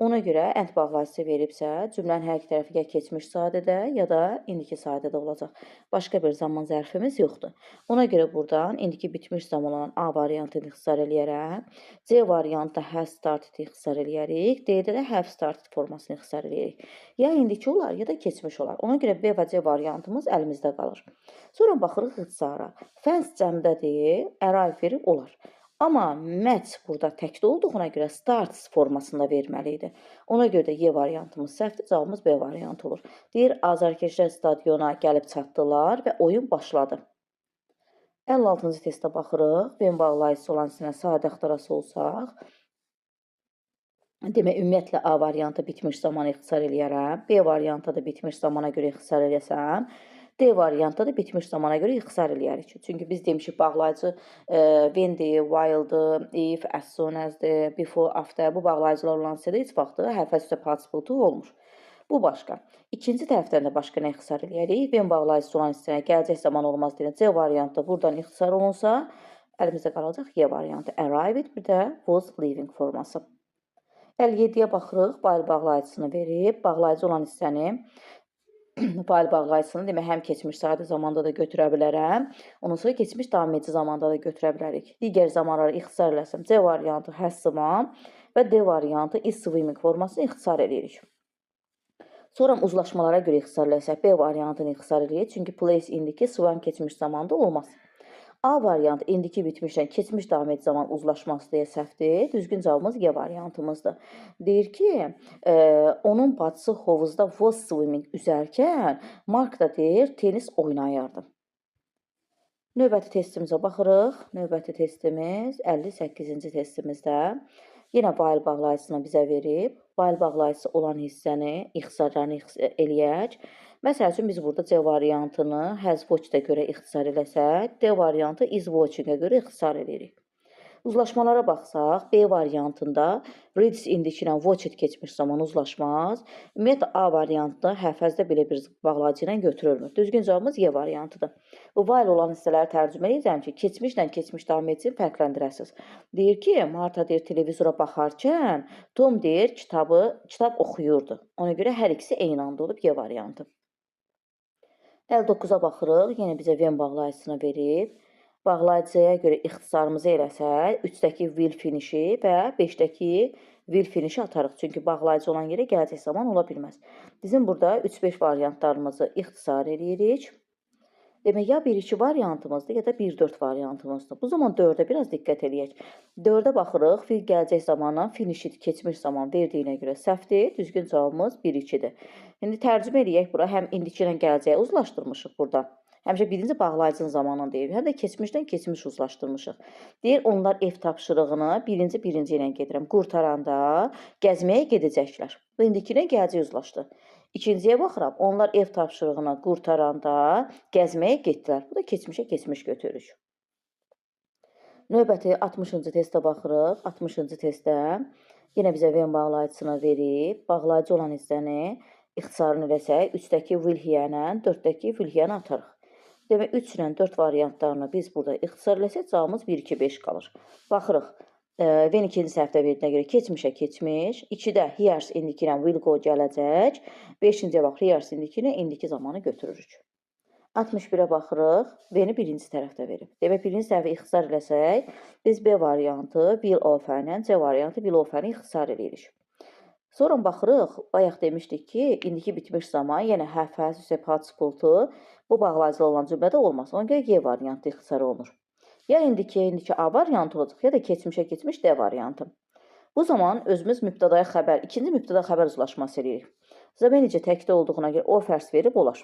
Ona görə and bağlayıcısı veribsə, cümlənin hər iki tərəfi ya keçmiş sadədə, ya da indiki sadədə olacaq. Başqa bir zaman zərfimiz yoxdur. Ona görə buradan indiki bitmiş zaman olan A variantını ixtisar eləyərəm. C variantda has started ixtisar eləyərik. D-də də have started formasını ixtisar eləyirik. Ya indiki olar, ya da keçmiş olar. Ona görə B və C variantımız əlimizdə qalır. Sonra baxırıq ixtisara. Fans cəmdədir, arrive verib olar. Amma match burada təkdə olduğuna görə starts formasında verməli idi. Ona görə də Y variantımız səhvdir, cavabımız B variantı olur. Deyir, azarkeşlər stadiona gəlib çatdılar və oyun başladı. 56-cı testə baxırıq. When bağlayıcısı olan hissənə sadə axtarası olsaq, demək, ümumiyyətlə A variantı bitmiş zaman ixtisar eləyərəm. B variantı da bitmiş zamana görə ixtisar eləyəsəm, D variantda da bitmiş zamana görə ixtisar eləyərik. Çünki biz demişik bağlayıcı when-dir, while-dır, if, as soon as-dir, before, after bu bağlayıcılar olan hissədə heç vaxt have has üstə participle to olmur. Bu başqa. İkinci tərəfdən də başqa nə ixtisar eləyərik? When bağlayıcısı olan hissəyə gələcək zaman olmaz deyən C variantı buradan ixtisar olunsa, əlimizdə qalacaq Y variantı. Arrived, bir də was leaving forması. 57-yə baxırıq. While bağlayıcısını verib, bağlayıcı olan hissəni while bağlayıcısını demək həm keçmiş sadə zamanda da götürə bilərəm. Ondan sonra keçmiş davam edici zamanda da götürə bilərik. Digər zamanları ixtisar eləsəm C variantı has swum və D variantı is swimming formasını ixtisar eləyirik. Sonra uzlaşmalara görə ixtisar eləsək B variantını ixtisar eləyirik. Çünki plays indiki, swam keçmiş zamanda olmaz. A variantı indiki bitmişdən keçmiş davam edici zaman uzlaşması deyə səhvdir. Düzgün cavabımız G variantımızdır. Deyir ki, onun bacısı hovuzda was swimming üzərkən Mark da deyir tenis oynayırdı. Növbəti testimizə baxırıq. Növbəti testimiz 58-ci testimizdə. Yenə while bağlayıcısını bizə verib. While bağlayıcısı olan hissəni, ixtisarlarını eləyək. Məsəl üçün, biz burada C variantını has watched-ə görə ixtisar eləsək, D variantı is watching-ə görə ixtisar eləyirik. Uzlaşmalara baxsaq, B variantında reads indiki ilə watched keçmiş zaman uzlaşmaz. Ümumiyyətlə, A variantında have has-də belə bir bağlayıcı ilə götürülmür. Düzgün cavabımız Y variantıdır. Bu while olan hissələri tərcümə edəcəm ki, keçmişlə keçmiş davam etsin, fərqləndirəsiniz. Deyir ki, Marta deyir televizora baxarkən Tom deyir kitab oxuyurdu. Ona görə hər ikisi eyni anda olub Y variantı. 59-a baxırıq. Yenə bizə when bağlayıcısını verib. Bağlayıcıya görə ixtisarımızı eləsək, 3-dəki will finish-i və 5-dəki will finish-i atarıq. Çünki bağlayıcı olan yerə gələcək zaman ola bilməz. Bizim burada 3-5 variantlarımızı ixtisar eləyirik. Demək, ya 1-2 variantımızdır, ya da 1-4 variantımızdır. Bu zaman 4-ə biraz diqqət eləyək. 4-ə baxırıq, will gələcək zamana finished keçmiş zaman verdiyinə görə səhvdir. Düzgün cavabımız 1-2-dir. İndi tərcümə eləyək bura. Həm indiki ilə gələcəyi uzlaşdırmışıq burada. Həmişə birinci bağlayıcının zamanını deyirik. Həm də keçmişdən keçmiş uzlaşdırmışıq. Deyir, onlar ev tapşırığını birinci birinci ilə gedirəm. Qurtaranda gəzməyə gedəcəklər. Bu indiki ilə gələcək uzlaşdı. İkinciyə baxıram. Onlar ev tapşırığını qurtaranda gəzməyə getdilər. Bu da keçmişə keçmiş götürürük. Növbəti 60-cı testə baxırıq. 60-cı testdə yenə bizə when bağlayıcısını verib, bağlayıcı olan hissəni ixtisarını eləsək, 3-dəki will here-lə 4-dəki will here-ni atarıq. Demək, 3 ilə 4 variantlarını biz burada ixtisar eləsək, cavabımız 1, 2, 5 qalır. Baxırıq, when ikinci səhvdə verdiyinə görə keçmişə keçmiş, 2-də hears indiki ilə will go gələcək, 5-ciyə bax, hears indiki ilə indiki zamanı götürürük. 61-ə baxırıq, V-ni birinci tərəfdə verib. Demək, birinci tərəfə ixtisar eləsək, biz B variantı will offer-lə, C variantı will offer-ni ixtisar eləyirik. Sonra baxırıq, bayaq demişdik ki, indiki bitmiş zaman, yəni have, has, üstə participle bu bağlayıcılı olan cümlədə olmaz. Ona görə G variantı ixtisar olunur. Ya indiki A variantı olacaq, ya da keçmişə keçmiş D variantı. Bu zaman özümüz mübtədaya xəbər, ikinci mübtəda xəbər uzlaşması eləyirik. Zaman necə təkdə olduğuna görə offers verib olar.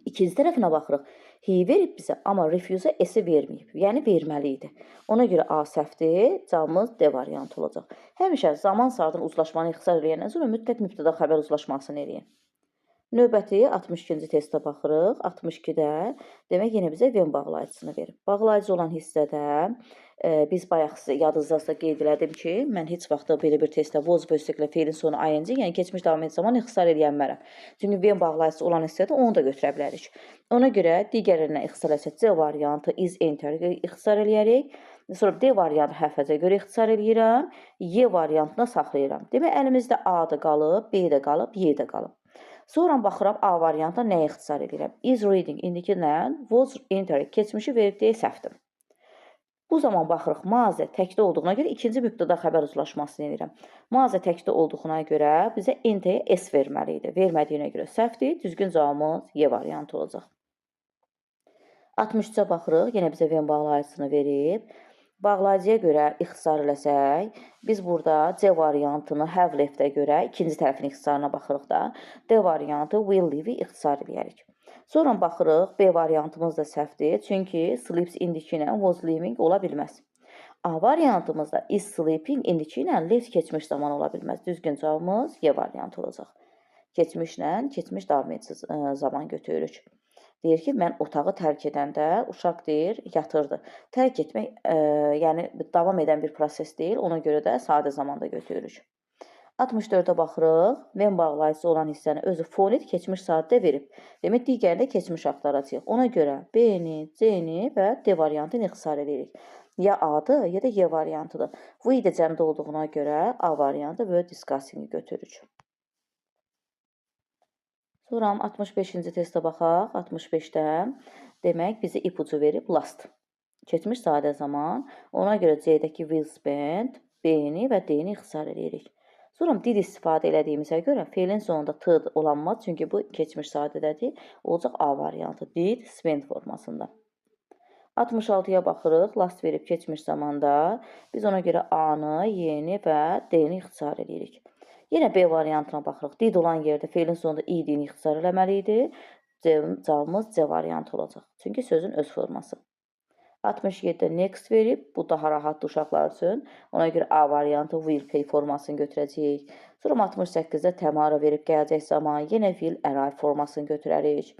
İkinci tərəfinə baxırıq. He verib bizə, amma refuse-a S-i verməyib. Yəni verməli idi. Ona görə A səhvdir, cavabımız D variantı olacaq. Həmişə zaman saatın uzlaşmanı ixtisar eləyəndən sonra mütləq mübtəda xəbər uzlaşmasını eləyin. Növbəti 62-ci testə baxırıq. 62-də demək yenə bizə when bağlayıcısını verib. Bağlayıcı olan hissədə biz bayaq sizə yadınızdasa qeyd elədim ki, mən heç vaxt belə bir testdə was və feilin sonu ing, yəni keçmiş davam edən zaman ixtisar eləyənmərəm. Çünki when bağlayıcısı olan hissədə onu da götürə bilərik. Ona görə digərindən ixtisar eləsək C variantı is enter ixtisar eləyərik. Sonra D variantı have-ə görə ixtisar eləyirəm. Y variantına saxlayıram. Demək, əlimizdə A da qalıb, B də qalıb, Y də qalıb. Sonra baxıram A variantına nəyə ixtisar edirəm? Is reading indiki nə? Was enter keçmişi verib deyə səhvdir. Bu zaman baxırıq mazi təkdə olduğuna görə ikinci mübtəda xəbər uzlaşmasını edirəm. Mazi təkdə olduğuna görə bizə enter-yə S verməli idi. Vermədiyinə görə səhvdir. Düzgün cavabımız Y variantı olacaq. 63-ə baxırıq. Yenə bizə when bağlayıcısını verib. Bağlayıcıya görə ixtisar eləsək, biz burada C variantını have left-ə görə ikinci tərəfin ixtisarına baxırıq da, D variantı will leave-i ixtisar eləyərik. Sonra baxırıq, B variantımız da səhvdir, çünki sleeps indiki ilə was leaving ola bilməz. A variantımızda is sleeping indiki ilə left keçmiş zaman ola bilməz. Düzgün cavabımız Y variantı olacaq. Keçmişlə keçmiş davam edici zaman götürürük. Deyir ki, mən otağı tərk edəndə uşaq deyir, yatırdı. Tərk etmək, yəni davam edən bir proses deyil, ona görə də sadə zamanda götürürük. 64-ə baxırıq. When bağlayıcısı olan hissəni özü fonet keçmiş saatdə verib. Demək, digərini də keçmiş axtaracağıq. Ona görə B-ni, C-ni və D variantını ixtisar edirik. Ya A-dır, ya da Y variantıdır. Bu də cəmdə olduğuna görə A variantı və discussing-i götürürük. Sonra 65-ci testə baxaq. 65-də demək bizə ipucu verib last. Keçmiş sadə zaman. Ona görə C-dəki will spend, B-ni və D-ni ixtisar edirik. Sonra did istifadə elədiyimizə görə feilin sonunda T olanmaz. Çünki bu keçmiş sadədədir. Olacaq A variantı did spend formasında. 66-ya baxırıq. Last verib keçmiş zamanda. Biz ona görə A-nı, Y-ni və D-ni ixtisar edirik. Yenə B variantına baxırıq. Did olan yerdə feilin sonunda ed-ni ixtisar eləməli idi. Cavabımız C variantı olacaq. Çünki sözün öz forması. 67-də next verib. Bu daha rahatdır uşaqlar üçün. Ona görə A variantı will pay formasını götürəcəyik. Sonra 68-də Tamara verib gələcək zaman yenə will arrive formasını götürərik.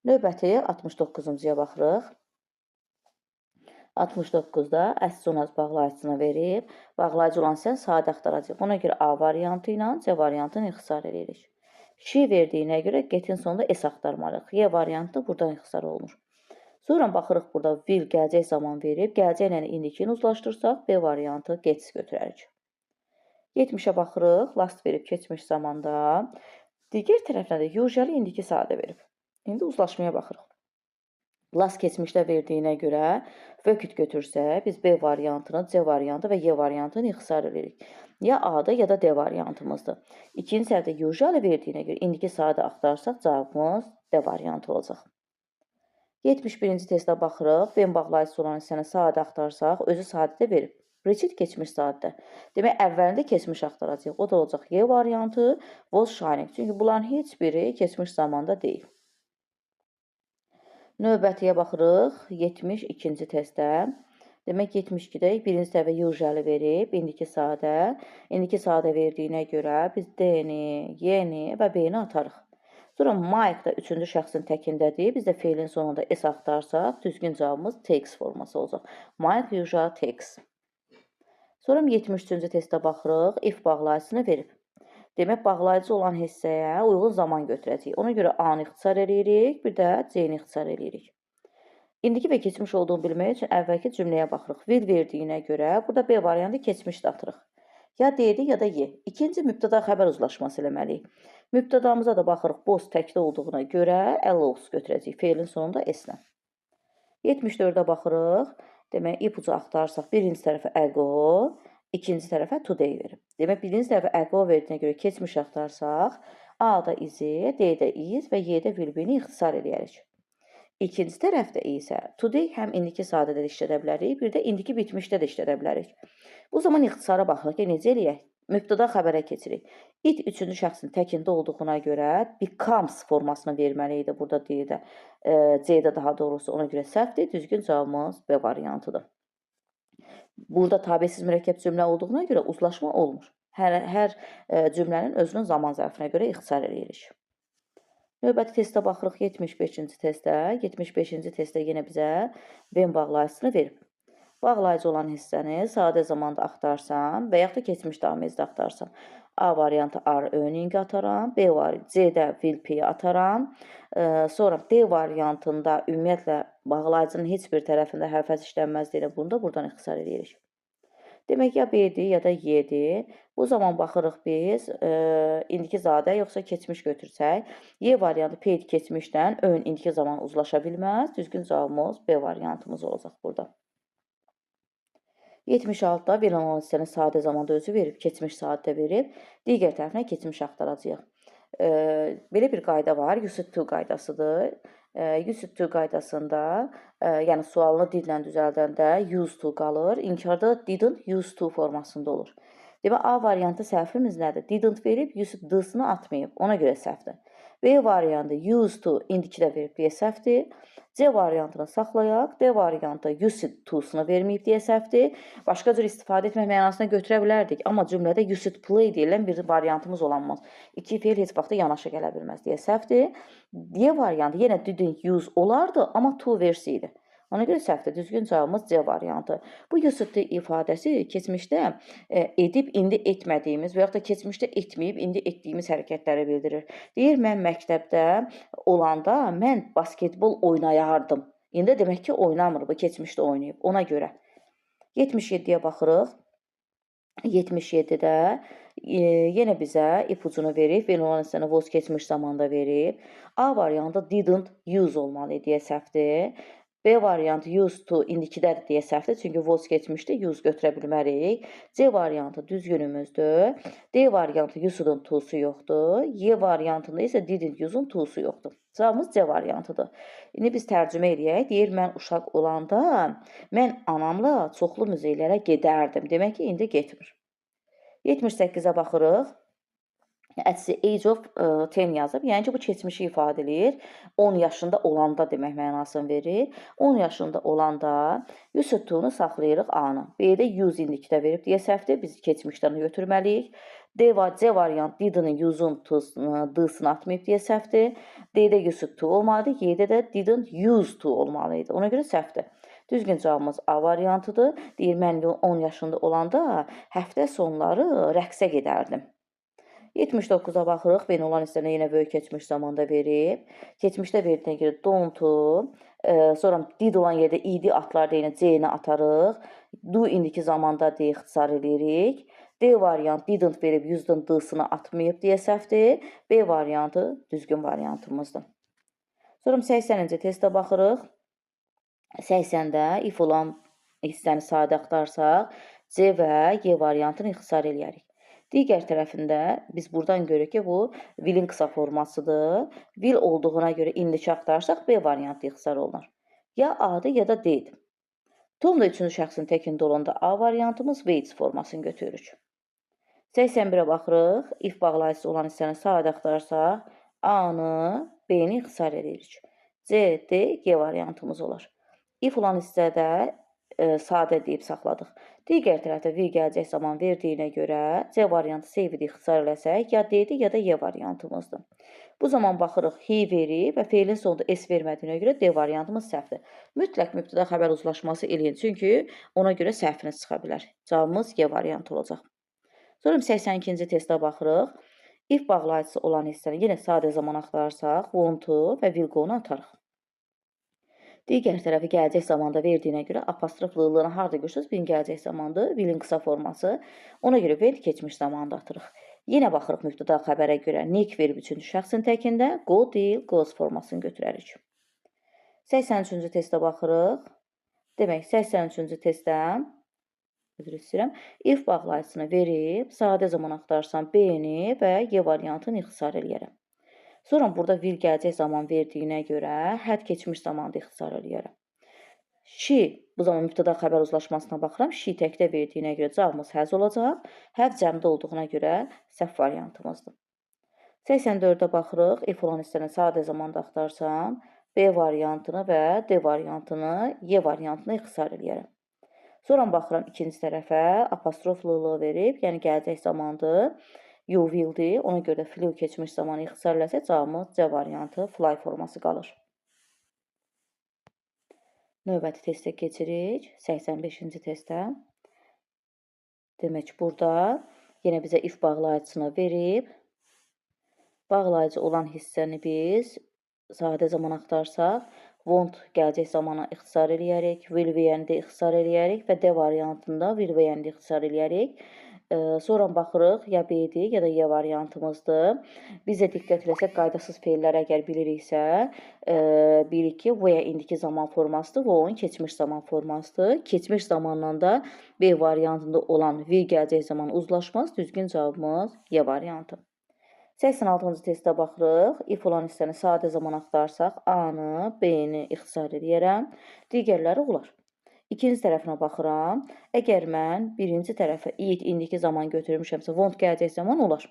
Növbəti 69-cuya baxırıq. 69-da as soon as bağlayıcısına verib. Bağlayıcı olan sən sadə axtaracaq. Ona görə A variantı ilə C variantını ixtisar edirik. She verdiyinə görə get-in sonunda S axtarmalıyıq. Y variantı buradan ixtisar olunur. Sonra baxırıq burada will gələcək zaman verib. Gələcəklə indikini uzlaşdırsaq B variantı gets götürərik. 70-ə baxırıq. Last verib keçmiş zamanda. Digər tərəfdən də usually indiki sadə verib. İndi uzlaşmaya baxırıq. Last keçmişdə verdiyinə görə worked götürsək, biz B variantını, C variantı və Y variantını ixtisar edirik. Ya A-da, ya da D variantımızdır. İkinci səhvdə usually verdiyinə görə indiki sadə axtarsaq, cavabımız D variantı olacaq. 71-ci testə baxırıq. When bağlayıcısı olan hissəni sadə axtarsaq, özü sadədə verib. Repeat keçmiş saatdə. Demək, əvvəlində keçmiş axtaracağıq. O da olacaq Y variantı, was shining. Çünki bunların heç biri keçmiş zamanda deyil. Növbətiyə baxırıq 72-ci testə. Demək 72-də birinci dəfə usually verib, indiki sadə. İndiki sadə verdiyinə görə biz D-ni, Y-ni və B-ni atarıq. Sonra Mike da üçüncü şəxsin təkindədir. Biz də feilin sonunda S axtarsaq, düzgün cavabımız takes forması olacaq. Mike usually takes. Sonra 73-cü testə baxırıq. If bağlayıcısını verib. Demək, bağlayıcı olan hissəyə uyğun zaman götürəcəyik. Ona görə A-nı ixtisar eləyirik, bir də C-ni ixtisar eləyirik. İndiki və keçmiş olduğunu bilmək üçün əvvəlki cümləyə baxırıq. Will verdiyinə görə burada B variantı keçmişdə atırıq. Ya D-dir, ya da Y. İkinci mübtəda xəbər uzlaşması eləməliyik. Mübtədamıza da baxırıq, boz təkdə olduğuna görə allows götürəcəyik. Feilin sonunda S-lə. 74-ə baxırıq. Demək, ipucu axtarsaq birinci tərəfə ago, ikinci tərəfə today verib. Demək, birinci tərəfə ago verdiyinə görə keçmiş axtarsaq, A-da is-i, D-də is və Y-də will be-ni ixtisar eləyərik. İkinci tərəfdə isə today həm indiki sadədə də işlədə bilərik, bir də indiki bitmişdə də işlədə bilərik. Bu zaman ixtisara baxırıq ki, necə eləyək? Mübtəda xəbərə keçirik. It üçüncü şəxsin təkində olduğuna görə becomes formasını verməli idi burada D-də, C-də daha doğrusu, ona görə səhvdir. Düzgün cavabımız B variantıdır. Burada tabesiz mürəkkəb cümlə olduğuna görə uzlaşma olmur. Hər cümlənin özünün zaman zərfinə görə ixtisar eləyirik. Növbəti testə baxırıq 75-ci testə. 75-ci testdə yenə bizə when bağlayıcısını verib. Bağlayıcı olan hissəni sadə zamanda axtarsam və yaxud da keçmiş davam edicdə axtarsam, A variantı are earning ataram, B variantı C-də will pay ataram. Sonra D variantında ümumiyyətlə bağlayıcının heç bir tərəfində hərf işlənməz deyə bunu da buradan ixtisar edirik. Demək, ya B-dir, ya da Y-dir. Bu zaman baxırıq biz, indiki zadə yoxsa keçmiş götürsək. Y variantı paid keçmişdən earn indiki zaman uzlaşa bilməz. Düzgün cavabımız B variantımız olacaq burada. 76-da verilən olan hissəni sadə zamanda özü verib, keçmiş sadə verib. Digər tərəfinə keçmiş axtaracağıq. Belə bir qayda var, used to qaydasıdır. Used to qaydasında, yəni sualını didlə düzəldəndə used to qalır, inkarda didn't use to formasında olur. Demək, A variantı səhvimiz nədir? Didn't verib, used d-sını atmayıb, ona görə səhvdir. B variantı used to indikidə verib deyə səhvdir. C variantını saxlayaq. D variantı used to-sunu verməyib deyə səhvdir. Başqa cür istifadə etmək mənasına götürə bilərdik, amma cümlədə used play deyilən bir variantımız olanmaz. İki feil heç vaxt yanaşı gələ bilməz deyə səhvdir. D variantı yenə didn't use olardı, amma to versiydi. Ona görə səhvdir. Düzgün cavabımız C variantı. Bu used to ifadəsi keçmişdə edib indi etmədiyimiz və yaxud da keçmişdə etməyib indi etdiyimiz hərəkətləri bildirir. Deyir, mən məktəbdə olanda mən basketbol oynayardım. İndi demək ki, oynamır, bu keçmişdə oynayıb. Ona görə. 77-yə baxırıq. 77-də yenə bizə ipucunu verib, verilən hissəni was keçmiş zamanda verib. A variantı didn't use olmalı deyə səhvdir. B variantı used to indikidədir deyə səhvdir. Çünki was keçmişdə use götürə bilmərik. C variantı düzgünümüzdür. D variantı used'ın to'su yoxdur. Y variantında isə didn't use'un to'su yoxdur. Cavabımız C variantıdır. İndi biz tərcümə eləyək. Deyir, mən uşaq olanda mən anamla çoxlu muzeylərə gedərdim. Demək ki, indi getmir. 78-ə baxırıq. At the age of 10 yazıb. Yəni ki, bu keçmişi ifadə eləyir. 10 yaşında olanda demək mənasını verir. 10 yaşında olanda used to-nu saxlayırıq A-nı. B-də use indikidə verib deyə səhvdir. Biz keçmişdən götürməliyik. D və C variant didn't use-un D-sını atmayıb deyə səhvdir. D-də used to olmalıdır. Y-də də didn't use to olmalı idi. Ona görə səhvdir. Düzgün cavabımız A variantıdır. Deyir, mən 10 yaşında olanda həftə sonları rəqsə gedərdim. 79-a baxırıq. When olan hissəni yenə böyük keçmiş zamanda verib. Keçmişdə verdiyinə görə don't-u, sonra did olan yerdə ed atlar deyinə C-ni atarıq. Do indiki zamanda D ixtisar eləyirik. D variant didn't verib used'ın D-sını atmayıb deyə səhvdir. B variantı düzgün variantımızdır. Sonra 80-ci testə baxırıq. 80-də if olan hissəni sadə axtarsaq, C və Y variantını ixtisar eləyərik. Digər tərəfində biz buradan görürük ki, bu will-in qısa formasıdır. Will olduğuna görə indiki axtarsaq, B variantı ixtisar olunur. Ya A-dır, ya da D-dir. Tom da üçüncü şəxsin təkində olanda A variantımız waits formasını götürürük. 81-ə baxırıq. If bağlayıcısı olan hissəni sadə axtarsaq, A-nı, B-ni ixtisar edirik. C, D, G variantımız olar. If olan hissədə sadə deyib saxladıq. Digər tərəfdə will gələcək zaman verdiyinə görə C variantı save-i ixtisar eləsək, ya D-dir, ya da Y variantımızdır. Bu zaman baxırıq, he verib və feilin sonunda S vermədiyinə görə D variantımız səhvdir. Mütləq mübtəda xəbər uzlaşması eləyin, çünki ona görə səhviniz çıxa bilər. Cavabımız G variantı olacaq. Sonra 82-ci testə baxırıq. If bağlayıcısı olan hissəni yenə sadə zaman axtarsaq, want-u və will go-nu atarıq. Digər tərəfi gələcək zamanda verdiyinə görə apostrof lılığını harda görürsünüz? Bilin gələcək zamandır, will-in qısa forması. Ona görə went keçmiş zamanda atırıq. Yenə baxırıq mübtəda xəbərə görə Nick verb üçüncü şəxsin təkində go deyil, goes formasını götürərik. 83-cü testə baxırıq. Demək, 83-cü testdə, üzr istəyirəm, if bağlayıcısını verib, sadə zaman axtarsam B-ni və Y variantını ixtisar eləyərəm. Sonra burada will gələcək zaman verdiyinə görə had keçmiş zamanda ixtisar eləyərəm. She, bu zaman mübtəda xəbər uzlaşmasına baxıram. She təkdə verdiyinə görə cavabımız has olacaq. Have cəmdə olduğuna görə səhv variantımızdır. 84-ə baxırıq. If olan hissəni sadə zamanda axtarsam, B variantını və D variantını, Y variantını ixtisar eləyərəm. Sonra baxıram ikinci tərəfə, apostrof lılığı verib, yəni gələcək zamandır. You will-dir. Ona görə də flew keçmiş zamanı ixtisar eləsək, cavabımız C variantı fly forması qalır. Növbəti testə keçirik. 85-ci testə. Demək, burada yenə bizə if bağlayıcısını verib. Bağlayıcı olan hissəni biz sadə zaman axtarsaq, want gələcək zamana ixtisar eləyərik, will və yəni də ixtisar eləyərik və D variantında will və yəni də ixtisar eləyərik. Sonra baxırıq, ya B-dir, ya da Y variantımızdır. Biz də diqqət eləsək, qaydasız feilləri əgər biliriksə, bilirik ki, və ya indiki zaman formasıdır, və onun keçmiş zaman formasıdır. Keçmiş zamanla da B variantında olan will gələcək zaman uzlaşmaz. Düzgün cavabımız Y variantı. 86-cı testə baxırıq. If olan hissəni sadə zaman axtarsaq, A-nı, B-ni ixtisar eləyərəm. Digərləri olar. İkinci tərəfinə baxıram. Əgər mən birinci tərəfə it indiki zaman götürmüşəmsə, won't gələcək zaman olar.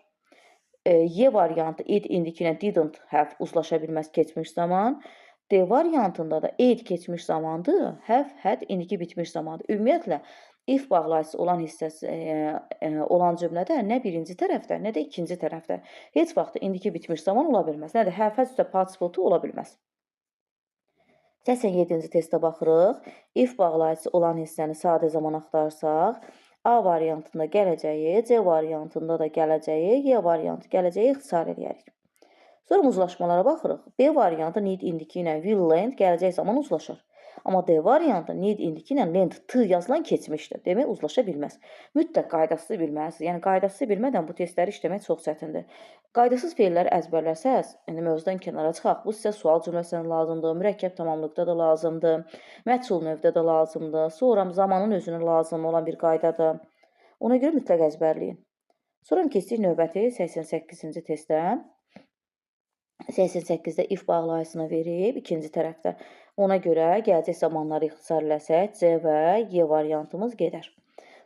Y variantı it indiki ilə didn't have uzlaşa bilməz keçmiş zaman. D variantında da ate keçmiş zamandır, have, had indiki bitmiş zamandır. Ümumiyyətlə, if bağlayıcısı olan hissəsi olan cümlədə nə birinci tərəfdə, nə də ikinci tərəfdə heç vaxt indiki bitmiş zaman ola bilməz. Nə də have, had üstə participle to ola bilməz. 87-ci testə baxırıq. If bağlayıcısı olan hissəni sadə zaman axtarsaq, A variantında gələcəyi, C variantında da gələcəyi, Y variantı gələcəyi ixtisar eləyərik. Sonra uzlaşmalara baxırıq. B variantı need indiki ilə will lend gələcək zaman uzlaşar. Amma D variantı need indiki ilə lend t yazılan keçmişdir. Demək, uzlaşa bilməz. Mütləq qaydasız bilməlisiniz. Yəni, qaydasız bilmədən bu testləri işləmək çox çətindir. Qaydasız feilləri əzbərləsəz, indi mövzudan kənara çıxaq, bu sizə sual cümləsinə lazımdır, mürəkkəb tamamlıqda da lazımdır, məhsul növdə də lazımdır, sonra zamanın özünə lazım olan bir qaydadır. Ona görə mütləq əzbərləyin. Sonra keçdik növbəti 88-ci testə. 88-də if bağlayıcısını verib ikinci tərəfdə. Ona görə gələcək zamanları ixtisar eləsək, C və Y variantımız gedər.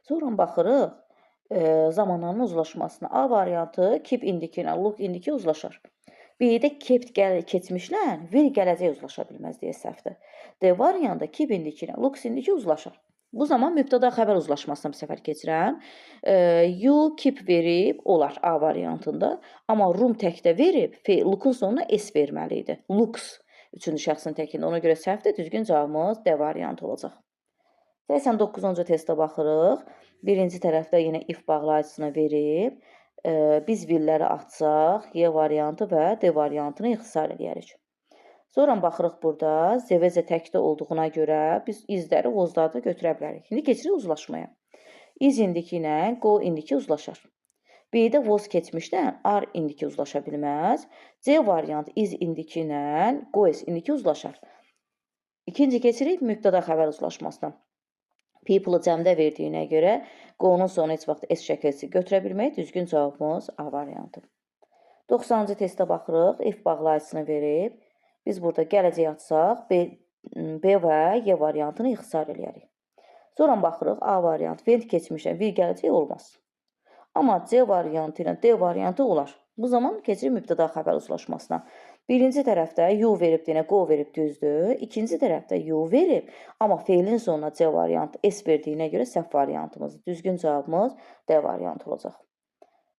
Sonra baxırıq zamanların uzlaşmasına. A variantı keep indiki ilə look indiki uzlaşar. B-də kept keçmişlə will gələcək uzlaşa bilməz deyə səhvdir. D variantında keep indiki ilə looks indiki uzlaşar. Bu zaman mübtəda xəbər uzlaşmasına bu səfər keçirəm. You keep verib olar A variantında. Amma room təkdə verib look'un sonuna S verməli idi. Looks üçüncü şəxsin təkində. Ona görə səhvdir. Düzgün cavabımız D variantı olacaq. 89-cu testə baxırıq. Birinci tərəfdə yenə if bağlayıcısını verib. Biz willləri atsaq, Y variantı və D variantını ixtisar eləyərik. Sonra baxırıq burada, ZVZ təkdə olduğuna görə biz izləri, was-ları da götürə bilərik. İndi keçirik uzlaşmaya. Is indiki ilə go indiki uzlaşar. B-də was keçmişdən are indiki uzlaşa bilməz. C variantı is indiki ilə goes indiki uzlaşar. İkinci keçirik mübtəda xəbər uzlaşmasına. People-ı cəmdə verdiyinə görə go-nun sonu heç vaxt S şəkilsi götürə bilmək. Düzgün cavabımız A variantı. 90-cı testə baxırıq. If bağlayıcısını verib. Biz burada gələcək atsaq, B və Y variantını ixtisar eləyərik. Sonra baxırıq, A variantı, went keçmişdən bir gələcək olmaz. Amma C variantı ilə D variantı olar. Bu zaman keçirik mübtəda xəbər uzlaşmasına. Birinci tərəfdə you verib deyənə go verib düzdür. İkinci tərəfdə you verib, amma feilin sonuna C variantı S verdiyinə görə səhv variantımızdır. Düzgün cavabımız D variantı olacaq.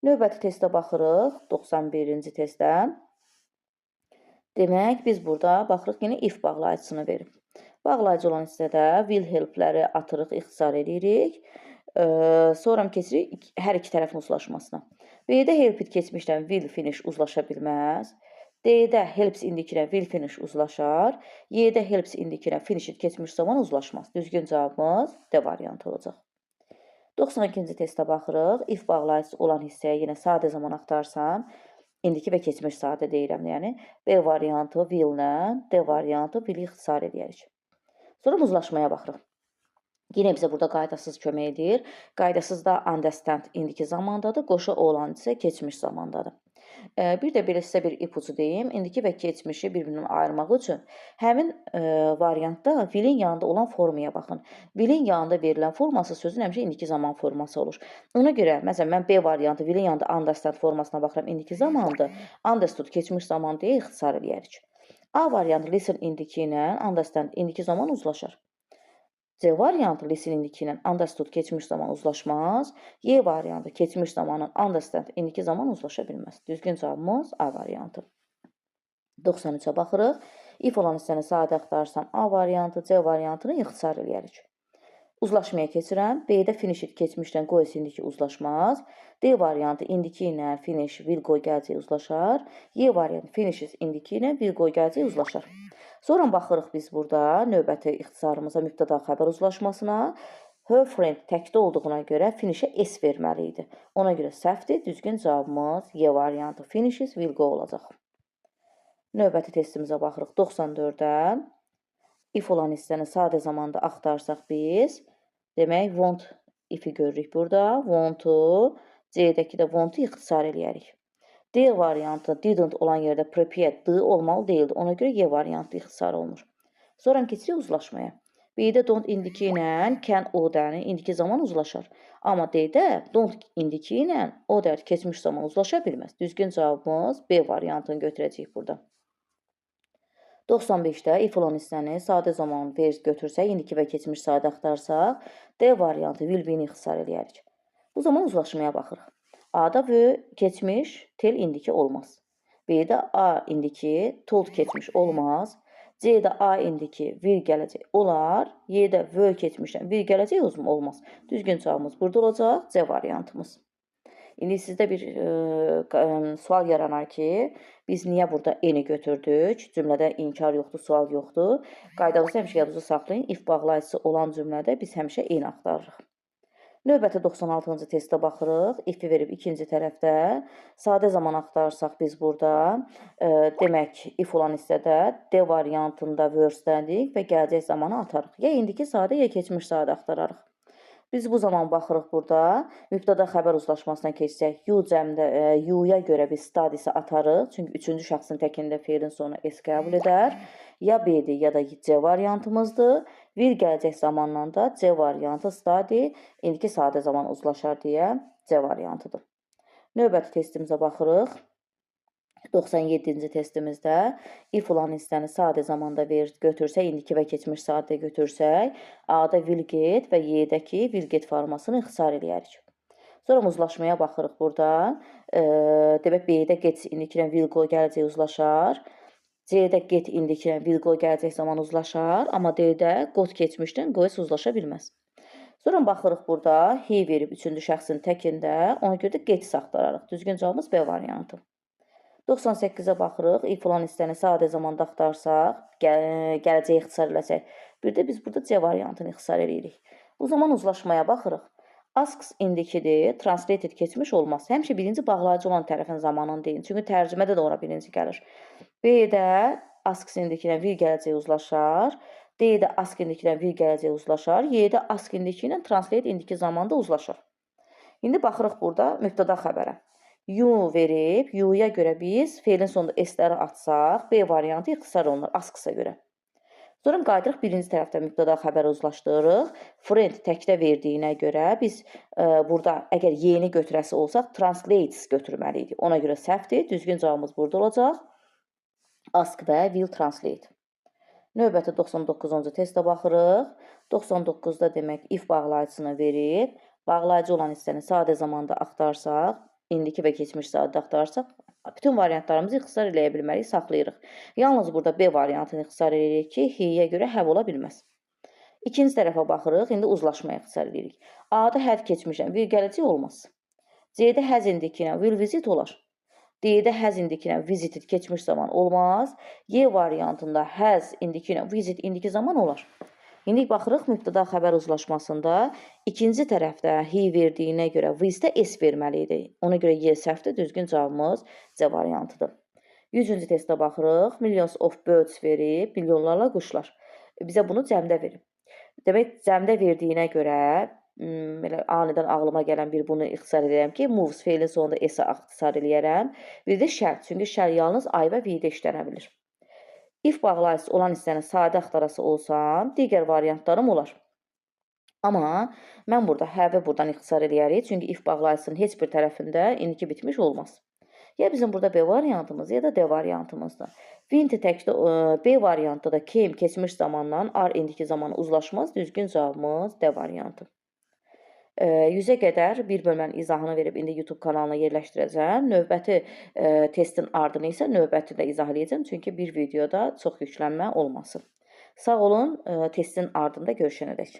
Növbəti testə baxırıq, 91-ci testə. Demək, biz burada baxırıq, yenə if bağlayıcısını verib. Bağlayıcı olan hissədə will helpləri atırıq, ixtisar edirik. Sonra keçirik hər iki tərəfin uzlaşmasına. B-də help it keçmişdən will finish uzlaşa bilməz. D-də helps indiki ilə will finish uzlaşar. Y-də helps indiki ilə finish it keçmiş zaman uzlaşmaz. Düzgün cavabımız D variantı olacaq. 92-ci testə baxırıq. If bağlayıcısı olan hissəyə yenə sadə zaman axtarsam, indiki və keçmiş sadə deyirəm, yəni B variantı will-lə, D variantı will-i ixtisar edərik. Sonra uzlaşmaya baxırıq. Yenə bizə burada qaydasız kömək edir. Qaydasız da understand indiki zamandadır, qoşa olan isə keçmiş zamandadır. Bir də belə sizə bir ipucu deyim. İndiki və keçmişi bir-birindən ayırmaq üçün həmin variantda will-in yanında olan formaya baxın. Will-in yanında verilən forması sözün həmişə indiki zaman forması olur. Ona görə, məsələn, mən B variantı will-in yanında understand formasına baxıram, indiki zamandır. Understood keçmiş zaman deyə ixtisar eləyərik. A variantı listen indiki ilə understand indiki zaman uzlaşar. C variantı listen indiki ilə understood keçmiş zaman uzlaşmaz. Y variantı keçmiş zamanın understand indiki zaman uzlaşa bilməz. Düzgün cavabımız A variantı. 93-ə baxırıq. If olan hissəni sadə axtarsam A variantı, C variantını ixtisar eləyərik. Uzlaşmaya keçirəm. B-də finish it keçmişdən go indiki uzlaşmaz. D variantı indiki ilə finish will go gələcək uzlaşar. Y variantı finishes indiki ilə will go gələcək uzlaşar. Sonra baxırıq biz burada növbəti ixtisarımıza mübtəda xəbər uzlaşmasına. Her friend təkdə olduğuna görə finishə S verməli idi. Ona görə səhvdir. Düzgün cavabımız Y variantı finishes will go olacaq. Növbəti testimizə baxırıq 94-ə. If olan hissəni sadə zamanda axtarsaq biz, demək won't if-i görürük burada. Want-u, C-dəki də want-u ixtisar eləyərik. D variantı didn't olan yerdə prepare D olmalı deyildi. Ona görə Y variantı ixtisar olunur. Sonra keçirik uzlaşmaya. B-də don't indiki ilə can o dəni indiki zaman uzlaşar. Amma D-də don't indiki ilə o dər keçmiş zaman uzlaşa bilməz. Düzgün cavabımız B variantını götürəcəyik burada. 95-də if olan hissəni sadə zaman ver götürsək, indiki və keçmiş sadə axtarsaq, D variantı will be-ni ixtisar eləyərik. Bu zaman uzlaşmaya baxırıq. A-da V keçmiş, tell indiki olmaz. B-də A indiki, told keçmiş olmaz. C-də A indiki, will gələcək olar. Y-də V keçmişdən will gələcək olmaz. Düzgün cavabımız burada olacaq. C variantımız. İndi sizdə bir sual yaranar ki, biz niyə burada N-i götürdük? Cümlədə inkar yoxdur, sual yoxdur. Qaydamızı həmişə yadınızda saxlayın. If bağlayıcısı olan cümlədə biz həmişə N axtarırıq. Növbəti 96-cı testə baxırıq. If-i verib ikinci tərəfdə. Sadə zaman axtarsaq biz burada, demək, if olan hissədə D variantında worse-dəndik və gələcək zamanı atarıq. Ya indiki sadə, ya keçmiş sadə axtararıq. Biz bu zaman baxırıq burada, mübtəda xəbər uzlaşmasına keçsək, you cəmdə, you-ya görə biz studies-i atarıq. Çünki üçüncü şəxsin təkində feilin sonuna s qəbul edər. Ya B-dir, ya da C variantımızdır. Will gələcək zamanla da C variantı study, indiki sadə zaman uzlaşar deyə C variantıdır. Növbəti testimizə baxırıq. 97-ci testimizdə if olan hissəni sadə zamanda götürsək, indiki və keçmiş sadə götürsək, A-da will get və Y-dəki will get formasını ixtisar eləyərik. Sonra uzlaşmaya baxırıq burada. Demək, B-də get indiki ilə will go gələcək uzlaşar. C-də get indiki ilə will go gələcək zaman uzlaşar. Amma D-də got keçmişdən goes uzlaşa bilməz. Sonra baxırıq burada he verib üçüncü şəxsin təkində. Ona görə də get axtararıq. Düzgün cavabımız B variantı. 98-ə baxırıq. If olan hissəni sadə zamanda axtarsaq, gələcəyi ixtisar eləsək. Bir də biz burada C variantını ixtisar eləyirik. Bu zaman uzlaşmaya baxırıq. Asks indikidir, translated keçmiş olmaz. Həmişə birinci bağlayıcı olan tərəfin zamanını deyin. Çünki tərcümədə də ora birinci gəlir. B-də asks indiki ilə will gələcək uzlaşar. D-də ask indiki ilə will gələcək uzlaşar. Y-də ask indiki ilə translate indiki zamanda uzlaşar. İndi baxırıq burada mübtəda xəbərə. You verib, you-ya görə biz feilin sonunda s-ləri atsaq, B variantı ixtisar olunur asks-a görə. Sonra qayıdırıq birinci tərəfdə mübtəda xəbəri uzlaşdırırıq. Friend təkdə verdiyinə görə biz burada əgər y-ni götürəsi olsaq, translates götürməliydik. Ona görə səhvdir. Düzgün cavabımız burada olacaq. Ask və will translate. Növbəti 99-cu testə baxırıq. 99-da demək if bağlayıcısını verib, bağlayıcı olan hissəni sadə zamanda axtarsaq, indiki və keçmiş sadə axtarsaq, bütün variantlarımızı ixtisar eləyə bilməliyik, saxlayırıq. Yalnız burada B variantını ixtisar eləyirik ki, H-yə görə have ola bilməz. İkinci tərəfə baxırıq, indi uzlaşmaya ixtisar eləyirik. A-da have keçmişlə will gələcək olmaz. C-də has indiki ilə will visit olar. D-də has indiki ilə visited keçmiş zaman olmaz. Y variantında has indiki ilə visit indiki zaman olar. İndi baxırıq mübtəda xəbər uzlaşmasında ikinci tərəfdə he verdiyinə görə with-də s verməli idi. Ona görə Y səhvdir, düzgün cavabımız C variantıdır. 100-cü testə baxırıq. Millions of birds verib, milyonlarla quşlar. Bizə bunu cəmdə verib. Demək, cəmdə verdiyinə görə belə anidən ağlıma gələn bir bunu ixtisar edirəm ki, moves feilin sonunda s-ə ixtisar eləyərəm. Bir də shall, çünki shall yalnız I və we-də işlənə bilir. If bağlayıcısı olan hissəni sadə axtarası olsam, digər variantlarım olar. Amma mən burada have-i buradan ixtisar eləyərik, çünki if bağlayıcısının heç bir tərəfində indiki bitmiş olmaz. Ya bizim burada B variantımız, ya da D variantımızdır. Went təkdə B variantında da came keçmiş zamandan are indiki zaman uzlaşmaz. Düzgün cavabımız D variantı. 100-ə qədər bir bölmənin izahını verib indi YouTube kanalına yerləşdirəcəm. Növbəti testin ardını isə növbəti də izah eləyəcəm. Çünki bir videoda çox yüklənmə olmasın. Sağ olun, testin ardında görüşənədək.